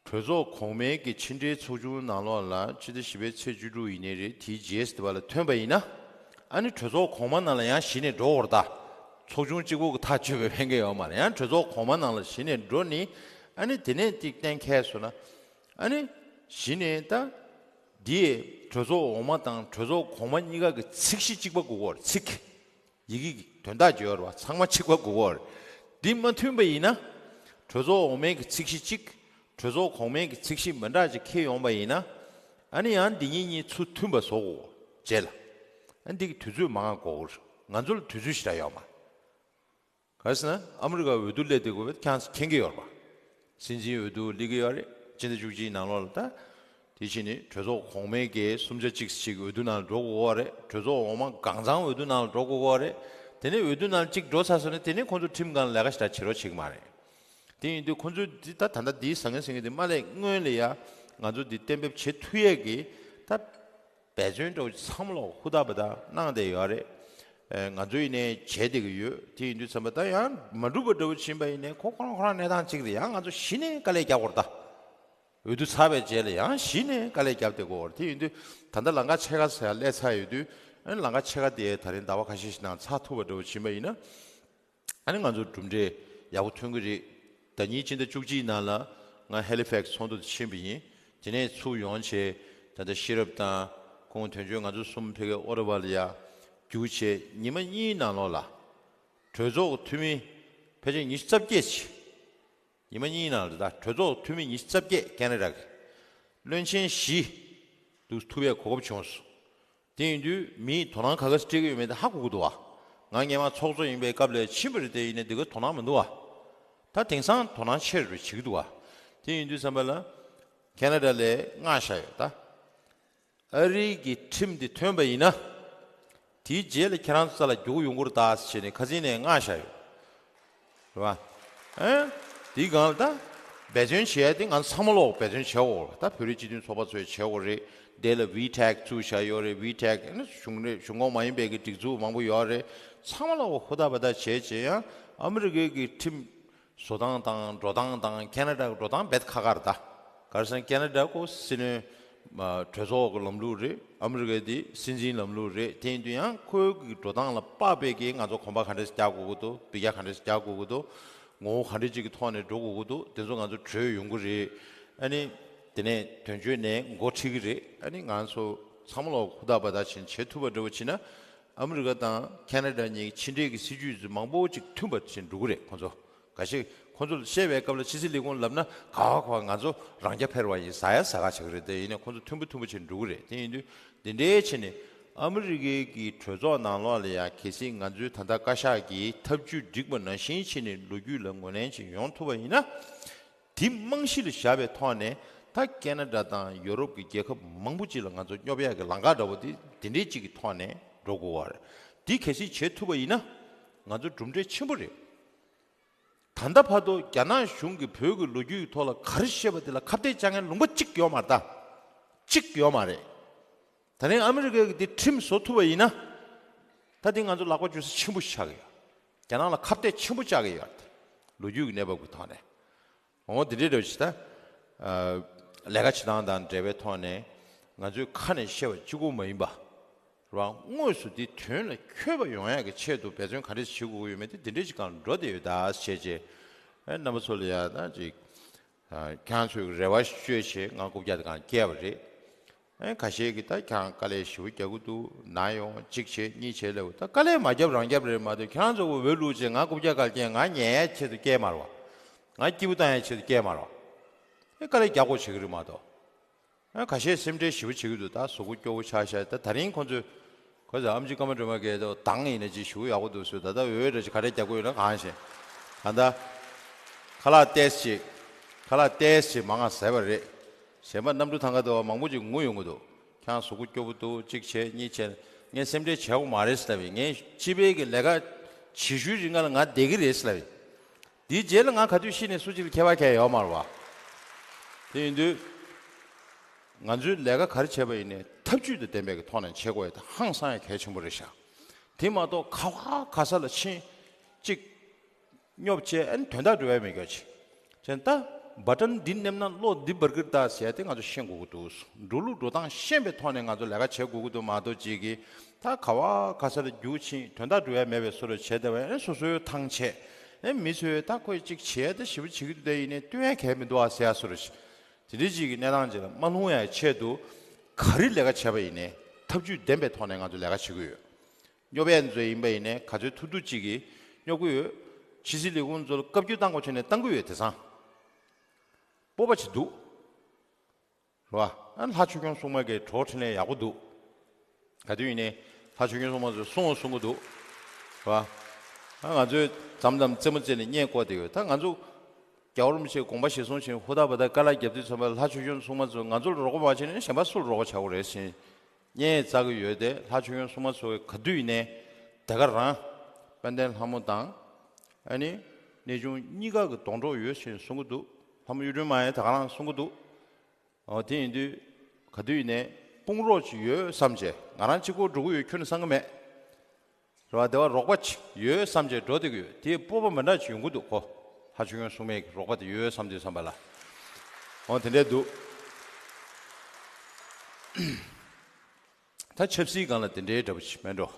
གྲོས་ཚོགས་གོང་མའི་གི་ཕྱི་འབྲེལ་ཚོགས་ཆུང་ནང་ལོགས་ལ་ཕྱི་ཟླ་བཞི་པའི་ཚེས་བཅུ་དྲུག་ཡིན་ནའི་རེད། དེའི་རྗེས་སུ་དེ་བ་ལ་ཐོན་པ་ཡིན་ན་ཨ་ནི་གྲོས་ཚོགས་གོང་མ་ནང་ལ་ཡང་གཞི་ནས་འགྲོ་འོར་ད། ཚོགས་ཆུང་གཅིག་པོ་གི་ཐག་གཅོད་པའི་ཕན་གི་ཡོད་མ་རེད། ཡང་གྲོས་ཚོགས་གོང་མ་ནང་ལ་གཞི་ནས་འགྲོ་ནི་ཨ་ནི་དེ་ནས་ཏིག་གཏན་འཁེལ་སོང་ན་ཨ་ནི་གཞི་ནས་ད་འདིས་གྲོས་ཚོགས་འོག་མ་དང་གྲོས་ཚོགས་གོང་མ་གཉིས་ཀ་གི་ཚིག་གཞི་གཅིག་པ་དགོས་ཀྱི་ཡོད་རེད། ཚིག་ཡི་གེ་གི་དོན་དག་བརྗོད་ར་བ་ཚང་མ་གཅིག་པ་དགོས་ཀྱི་ཡོད་རེད། འདི་མ་མཐུན་པ་ཡིན་ན་གྲོས་ཚོགས་འོག་མའི་གི་ཚིག་གཞི་གཅིག་གྲོས་ཚོགས་གོང་མའི་གི་ཚིག་གཞི་མི་འདྲ་ཅིག་འཁྱེར་ཡོང་པ་ཡིན་ན་ཨ་ནི་ཡང་འདི་གཉིས་གཉིས་ཚུར་མཐུན་པ་བཟོ་དགོས་རྗེས་ལ་ཨ་འདི་གི་དུས་ཚོད་མང་བ་འགོར་གྱི་རེད། ང་ཚོ་ལ་དུས་ཚོད་ཞེ་དྲག་ཡོད་མ་རེད། ག་རེ་ཟེར་ན་ཨ་མི་རི་ཀ་འོས་བསྡུ་སླེབས་བསྡད་དགོས་པའི་ཁྱེད་རང་མཁྱེན་གྱི་ཡོད་རེད་པ། སྲིད་འཛིན་འོས་བསྡུ་སླེབས་ཀྱི་ཡོད་རེད། སྤྱི་ཟླ་བཅུ་གཅིག་ནང་ལོགས་ལ་ད། དེ་བཞིན་ནི་གྲོས་ཚོགས་གོང་མའི་གི་གསུམ་ཆ་གཅིག་ཞིག་འོས་བསྡུ་ནང་འགྲོ་དགོས་པ་རེད། གྲོས་ཚོགས་འོག་མ་གང་ཚང་འོས་བསྡུ་ནང་ལ་འགྲོ་དགོས་པ་རེད། དེ་ནས་འོས་བསྡུ་ནང་གཅིག་འགྲོ་ཚར་སོང་ན་དེ་ནས་ཁོང་ཚོ་ཁྲིམས་སྒང་ལས་ཀ་ཞེ་དྲག་བྱེད་རོགས་བྱེད་ཀྱི་མ་རེད། དེ་ཡིན་དུས་ཁོང་ཚོས་འདི་ད་ད་ལྟ་འདིའི་ཟང་ངེ་ཟིང་ངེ་འདི་མ་སླེབས་སྔོན་ལ་ཡ་ང་ཚོ་འདི་གཏན་འབེབས་བྱེད་ཐུབ་ཡས་ཀྱི་ད། འབད་བརྩོན་འདྲ་བོ་ཚང་མ་ལོག་ཧུར་ཐག་འབད་ཐག་གནང་བསྡད་ཡོད་རེད། ཨེ་ང་ཚོ་ཡིན་ནའི་བྱས་བསྡད་ཀྱི་ཡོད། དེ་ཡིན་དུས་ཙམ་པ་ད་ཡང་མ་འགྲུབ་པ་འདྲ་བོ་ཕྱིན་པ་ཡིན་ནའི་ཁོ་ཁོ་རང་ཁོ་རང་གནས་སྟངས་གཅིག་རེད། ཡང་ང་ཚོ་གཞི་ནས་དཀའ་ལས་རྒྱག་དགོས་རེད་ད། འོས་བསྡུ་ཚར་བའི་རྗེས་ལ་ཡང་གཞི་ནས་དཀའ་ལས་རྒྱབ་བསྡད་དགོས་རེད། དེ་ཡིན་དུས་ད་ལྟ་ལམ་ཁ་ཕྱེད་ཀ་ཟེར་ཡ་སླེབས་ཚར་ཡོད་དུས་ཨ་ནི་ལམ་ཁ་ཕྱེད་ཀ་དེ་ད་རིང་ཟླ་བ་ཁ་ཤས་ཤིག་ནང་ཚར་ཐུབ་པ་འདྲ་བོ་ཕྱིན་པ་ཡིན་ན། ཨ་ནི་ང་ཚོ་གྲུབ་འབྲས་ཡག་པོ་ཐོན་གྱི་རེད། ཟླ་ཉིན་སྤྱི་ཟླ་བཅུ་གཅིག་ནང་ལ་ང་ཧེ་ལི་ཕེག་སི་ཚོགས་འདུ་དུ་ཕྱིན་པ་ཡིན། དེ་ནས་ཚུར་ཡོང་བྱས་ད་ལྟ་ཤེས་རབ་དང་ཁོང་དོན་གཅོད་ང་ཚོ་གསུམ་ཕ་གིའི་ཨོ་ཊ་ཝ་ལ་ཡ་རྒྱུགས་བྱས་ཉི་མ་གཉིས་ནང་ལོགས་ལ་གྲོས་ཚོགས་འཐུས་མི་ཕལ་ཆེར་ཉི་ཤུ་རྩ་བརྒྱད་ཅིག་ཉི་མ་གཉིས་ནང་ལ་ད་གྲོས་ཚོགས་འཐུས་མི་ཉི་ཤུ་རྩ་བརྒྱད་ཁེ་ན་ཌ་གི་བློན་ཆེན་བཞི་འདུག་ཐུག་པའི་གོ་སྐབས་བྱུང་སོང་། དེ་ཡིན་དུས་མིས་དོ་སྣང་ག་ག་ཚོད་སྤྲད་ཀྱི་ཡོད་མེད་དེ་ཧ་གོ་གི་འདུག་བ། ང་སྔོན་མ་ཚོགས་གཙོ་ཡིན་པའི་སྐབས་ལ་ཕྱིན་པ་རེད་དེ་ཡིན་ནའི་འདི་ག་དོ་སྣང་མི་འདུག་བ། ད་དེང་སང་དོ་སྣང་ཆེ་རུ་བྱེད་ཀྱི་འདུག་བ། དེ་ཡིན་དུས་ཙམ་པ་ལ་ཁེ་ན་ཌ་ལ་མངགས་བཞག་ཡོད་ད། ཨ་རིའི་གི་ཁྲིམས་འདི་ཐོན་པ་ཡིན་ན། དེའི་རྗེས་ལ་ཁྱེད་རང་ཚོ་ས་ལ་རྒྱུག་ཡོང་གི་རེད་ད་ཟེར་བྱས་ནས་ཁ་སང་ནས་མངགས་བཞག་ཡོད། རེད་བ། ཨེ། དེའི་སྒང་ལ་ད། འབད་བརྩོན་བྱེད་ཡ་དེ་ང་ཚོ་ཚང་མ་ལོག་འབད་བརྩོན་བྱེད་དགོས་རེད། ད་བོད་རིགས་སྤྱི་མཐུན་ཚོགས་པ་ཚོས་བྱེད་དགོས་རེད། དེ་ལ་ཝི་ཊེག་བཙུགས་བཞག་ཡོད་རེད། ཝི་ཊེག་ཨ་ནི་གཞུང་རེད་གཞུང་ཁོངས་མ་ཡིན་པའི་གི་སྒྲིག་འཛུགས་མང་པོ་ཡོད་རེད། ཚང་མ་ལོག་ཧུར་ཐག་འབད་ཐག་བྱས་བྱས་ཡང་ཨ་མི་རི་ཀའི་གི་ཁྲིམས་བཟོ་སྟངས་དང་འགྲོ་སྟངས་དང་ཁེ་ན་ཌ་གི་འགྲོ་སྟངས་རྦད་ཁག་ཁག་རེད་ད། ག་རེ་ཟེར་ན་ཁེ་ན་ཌ་ཁོ་སྲིད་བློན་གྲོས་ཚོགས་ཀྱི་ལམ་ལུགས་རེད། ཨ་མི་རི་ཀའི་དེ་སྲིད་འཛིན་ལམ་ལུགས་རེད། དེ་ཡིན་དུས་ཡང་ཁོའི་གི་འགྲོ་སྟངས་ལ་དཔག་པའི་གི་ང་ཚོ་གོམ་པ་ག་འདྲས་རྒྱག་དགོས་ཀྱི་འདུག་འབུད་རྒྱག་ག་འདྲས་རྒྱག་དགོས་ཀྱི་འདུག་ངོ་བོ་ག་འདྲས་ཅིག་གི་ཐོག་ནས་འགྲོ་དགོས་ཀྱི་འདུག་དེ་ཚོ་ང་ཚོ་གྲོས་ཡོང་གི་རེད། ཨ་ནི་དེ་ནས་དོན་གཅོད་ནས་འགོ་ཁྲིད་ཀྱི་རེད། ཨ་ནི་ང་ཚོ་ཚང་མ་ལོག་ཧུར་ཐག་འབད་ཐག་བྱེད་བྱེད་ཐུབ་པ་འདྲ་བོ་བྱེད་ན་ཨ་མི་རི་ཀ་དང་ཁེ་ན་ཌ་གཉིས་ཕྱི་འབྲེལ་གྱི་སྲིད་ཇུས་ཚོ་མང་པོ་ཅིག་མཐུན་པ་བྱེད་འགྲོ་གི་རེད། ཁོང་ཚོ་འགའ་ཤས་ ཁོང་ཚོ་ལ་བཤད་པའི་སྐབས་ལ་ཕྱི་སྲིད་ལས་ཁུངས་ལབ་ན་ག་བ་ག་བ་ང་ཚོ་རང་རྐྱ་འཕེར་བ་ཡིན། ཟ་ཡ་ཟ་ག་བྱ་གི་རེད། དེ་ཡིན་ནའི་ཁོང་ཚོ་མཐུན་པོ་མཐུན་པོ་བྱས་འགྲོ་གི་རེད། དེ་ཡིན་དུས་འདི་འདྲའི་བྱས་ནས་ཨ་མི་རི་ཀའི་གི་གྲོས་ཚོགས་ནང་ལོགས་ལ་ཡང་གལ་སྲིད་ང་ཚོའི་ད་ལྟ་བཀའ་ཤག་གིས་ཐབས་ཇུས་བསྒྲིགས་པ་ནང་བཞིན་བྱས་ནས་ལོ་རྒྱུས་ལ་ངོས་ལེན་ཅིག་ཡོང་ཐུབ་པ་ཡིན་ན། དེ་རྨང་གཞི་ལ་བཞག་པའི་ཐོག་ནས་ད་ཁེ་ན་ཌ་དང་ཡོ་རོབ་ཀྱི་རྒྱལ་ཁབ་མང་པོ་ཅིག་ལ་ང་ཚོ་སྙོབ་ཡག་གི་ལམ་ཁ་འདྲ་བོ་དེ་དེ་འདྲའི་ཅིག་གི་ཐོག་ནས་འགྲོ་དགོས་པ་རེད། དེ་གལ་སྲིད་བྱེད་ཐུབ་པ་ཡིན་ན་ང་ཚོ་གྲུབ་འབྲས་ཆེན་པོ་རེད། ད་ལྟ་བར་དུ་རྒྱ་ནག་གཞུང་གིས་བོད་ཀྱི་ལོ་རྒྱུས་ཀྱི་ཐོག་ལ་ག་རེ་བཤད་པ་དེ་ལ་ཁ་གཏད་བཅག་མཁན་ལུང་པ་གཅིག་ཡོད་མ་རེད་ད། གཅིག་ཡོད་མ་རེད། ད་རིང་ཨ་མི་རི་ཀའི་གི་དེ་ཁྲིམས་བཟོ་ཐུབ་པ་ཡིན་ན། ད་དེ་ང་ཚོ་ལག་པ་འཇུ་ས་ཆེན་པོ་ཞིག་ཆགས་ཀྱི་ཡོད། རྒྱ་ནག་ལ་ཁ་གཏད་ཆེན་པོ་བཅག་གི་ཡོད་རེད། ལོ་རྒྱུས་ཀྱི་གནས་བབ་ཀྱི་ཐོག་ནས། འོ་དེ་འདྲའི་འདྲ་བོ་ཞིག་ད། ཨ། ལས་ཀ་བྱེད་སྟངས་དང་འབྲེལ་བའི་ཐོག་ནས་ང་ཚོའི་ཁ་ནས་བཤད་པ་གཅིག་པོ་མ་ཡིན་པ། རེད་བ། དངོས་སུ་དེ་དོན་ལ་འཁྱོལ་བ་ཡོང་ཡག་གི་ཆེད་དུ་འབད་བརྩོན་ག་འདྲས་བྱེད་དགོས་ཀྱི་ཡོད་མེད་དེ་འདི་འདྲས་ཅིག་སྒང་འགྲོ་བསྡད་ཡོད་ད་བྱས་རྗེས། ཨེ། རྣམ་པ་ཚོ་ལ་ཡང་ད་ཅིག་ཨ། ཁྱེད་རང་ཚོའི་རེ་བ་བཅོལ་བྱས་ང་རྐུབ་བཀྱག་དེ་སྒང་བཀལ་བ་རེད། ཨེ། ཁ་ཤས་ཀྱིས་ད་ཁྱེད་རང་དཀའ་ལས་ཞེ་པོ་རྒྱག་གི་འདུག་ན་ཡོང་གཅིག་བྱས་གཉིས་བྱས་ལབ། ད་དཀའ་ལས་མ་བརྒྱབ་རང་བརྒྱབ་རེད་མ་གཏོགས་ཁྱེད་རང་ཚོ་གི་འོས་བླུགས་བྱས་ང་རྐུབ་བཀྱག་སྒང་བཀལ། ང་ཉལ་ཡག་ཆེད་དུ་བཀལ་མ་རེད་བ། ང་སྐྱིད་པོ་བཏང་ཡག་ཆེད་དུ་བཀལ་མ་རེད་བ། ཨེ། དཀའ་ལས་རྒྱག་དགོས་བྱེད་ཀྱི་རེད་མ་གཏོགས། ཨ། ཁ་ཤས་སེམས་ཁྲལ་ཞེ་པོ་བྱེད་ཀྱི་འདུག་ད་གཟུགས་པོ་སྐྱོ་བོ་ཆགས་ཤག་ད་ད་རིང་ཁོང་ཚོས་ཁོ་ཚོ་ཨེམ་ཆི་ཀརྨ་སྒྲོལ་མ་གིས་ད་དང་ཡིན་ན་ཅིག་ཞུ་ཡག་པོ་འདུག་ཟེར། ད་ལྟ་འོས་འདྲ་ཅིག་ག་རེ་རྒྱག་དགོས་ཡོད་ན་གང་ཤེས། ད་ལྟ་ཁ་ལག་ཏོག་ཙམ་ཅིག་ཁ་ལག་ཏོག་ཙམ་ཅིག་མང་ང་ཟས་པ་རེད། གཞན་པ་གནམ་གྲུ་ཐང་ག་དུ་མང་པོ་ཅིག་ངུ་ཡོང་གི་འདུག་ཁྱེད་རང་གཟུགས་པོ་སྐྱོ་པོ་འདུག་གཅིག་བྱས་གཉིས་བྱས། ངས་སེམས་ཁྲལ་བྱེད་དགོས་མ་རེད་ཟེར་ལབ་ཡིན། ངས་སྤྱི་པའི་གི་ལས་ཀ་བྱེད་ཤུལ་རིང་ལ་ང་བསྡད་ཀྱི་རེད་ཟེར་ལབ་ཡིན། དེའི་རྗེས་ལ་ང་ག་དུས་ཤི་ནས་སུ་གཅིག་ལ་ཁྱད་པར་གང་ཡང་ཡོད་མ་རེད་བ། དེ་ཡིན་དུས། ང་ཚོའི་ལས་ཀ་ག་རེ་བྱས་པ་ཡིན་ནའི་ཐབས་ཇུས་དང་ལྡན་པའི་གི་ཐོག་ནས་བྱེད་དགོས་ཡ་དེ་ཧང་སང་ཡ་གལ་ཆེན་པོ་རེད་ཤག་དེ་མ་གཏོགས་ག་བ་ག་ས་ལ་ཕྱིན་གཅིག་སྙོབ་བྱས་ཨ་ནི་དོན་དག་འགྲུབ་ཡ་མེད་རྒྱུ་ཅིག་བྱས་ད་བ་ཊན་འདི་མནན་ན་གློག་འདི་འབར་གི་རེད་ད་ཟེར་ཡ་དེ་ང་ཚོ་ཤེས་དགོས་ཀྱི་འདུག་འགྲོ་ལུགས་འགྲོ་སྟངས་ཤེས་པའི་ཐོག་ནས་ང་ཚོ་ལས་ཀ་བྱེད་དགོས་ཀྱི་འདུག་མ་གཏོགས་གཅིག་གིས་ད་ག་བ་ག་ས་ལ་རྒྱུག་ཕྱིན་དོན་དག་འགྲུབ་ཡ་མེད་པའི་བཟོ་འདྲ་བྱས་བསྡད་པ་ཡང་སོ་སོའི་ཐང་ཆད། ཨེ། མི་ཚོས་ད་ཁོས་གཅིག་བྱས་ད་ཞེ་པོ་བྱེད་ཀྱི་འདུག་དེ་ཡིན་ནའི་སྟོན་ཡ་གལ་མི་འདུག་ཨ་ཟེར་ཡ་བཟོ་འདྲ་ཞིག་དེ་འདྲའི་ཅིག་གི་གནས་སྟངས་ཅིག་ལ་མ་ལྷུང་ཡ་ཆེད་དུ་ག་རེ་ལས་ཀ་བྱས་པ་ཡིན་ནའི་ཐབས་ཇུས་ལྡན་པའི་ཐོག་ནས་ང་ཚོ་ལས་ཀ་བྱེད་ཀྱི་ཡོད། སྙོབ་ཡ་ཚོ་ཡིན་པ་ཡིན་ནའི་ག་ཚོད་ཐུབ་ཐུབ་ཅིག་གིས་སྙོབ་ཀྱི་ཡོད། ཕྱི་སྲིད་ལས་ཁུངས་ཚོ་ལ་བཀའ་བཀྱོན་བཏང་དགོས་བྱས་ནས་བཏང་གི་ཡོད། དེང་སང་སྤོབས་པ་ཅིག་འདུག་རེད་བ། ཨ། ལྷ་ཆོས་སྐྱོང་སྲུང་མ་གི་གྲོགས་འཕྲིན་ལས་ཡག་པོ་འདུག་ག་དུས་ཡིན་ནའི་ལྷ་ཆོས་སྐྱོང་སྲུང་མ་ཚོས་གསུང་བ་གསུང་གི་འདུག་རེད་བ། ཨ། ང་ཚོས་མཚམས་མཚམས་རྩེད་མོ་རྩེས་ནས་བརྙན་བཀོད་བསྡད་ཡོད། ད་ང་ཚོ་རྒྱལ་བ་རིན་པོ་ཆེའི་དགོངས་པ་གཞིར་བཟུང་བྱས་ཧུར་ཐག་འབད་ཐག་དཀའ་ལས་བརྒྱབ་དུས་ཙམ་པ་ལྷ་ཆོས་སྐྱོང་སྲུང་མ་ཚོས་ང་ཚོ་ལ་རོགས་པ་མ་བྱས་ནས་གཞན་པ་སུ་ལ་རོགས་པ་བྱ་དགོས་རེད་ཟེར་བརྙན་བཙལ་གྱི་ཡོད་དེ། ལྷ་ཆོས་སྐྱོང་སྲུང་མ་ཚོས་ག་དུས་ཡིན་ནའི་དེ་ག་རང་དཔལ་ལྡན་ལྷ་མོ་དང་ཨ་ནི་གནས་ཆུང་གཉིས་ཀ་གི་སྡོང་གྲོགས་ཡོད་ཅེས་གསུང་གི་འདུག་ལྷ་མོ་གཡུ་སྒྲོན་མ་ཡང་དེ་ག་རང་གསུང་གི་འདུག་འོ། དེ་ཡིན་དུས་ག་དུས་ཡིན་ནའི་དཔུང་རོགས་ཅིག་ཡོད་བསམ་བྱས། ང་རང་གཅིག་པོ་འགྲོ་གི་ཡོད་ཁྱོན་ནས་བསམ་གི་མེད། རེད་བ། དེ་བ་རོགས་པ་ཅིག་ཡོད་བསམ་བྱས་འགྲོ་བསྡད་ཀྱི་ཡོད། དེའི་སྤོབས་པ་མི་འདྲ་ཅིག་ཡོང་གི་འདུག་གོ། ལྷ་ཆོས་སྐྱོང་སྲུང་མའི་རོགས་པ་དེ་ཡོད་བསམ་དུས་བསམ་པ་ལ། འོ། དེ་འདྲས་འདུག་ད་ཆབ་སྲིད་སྒང་ལ་དེ་འདྲའི་འདྲ་པོ་ཅིག་མེད་འགྲོ།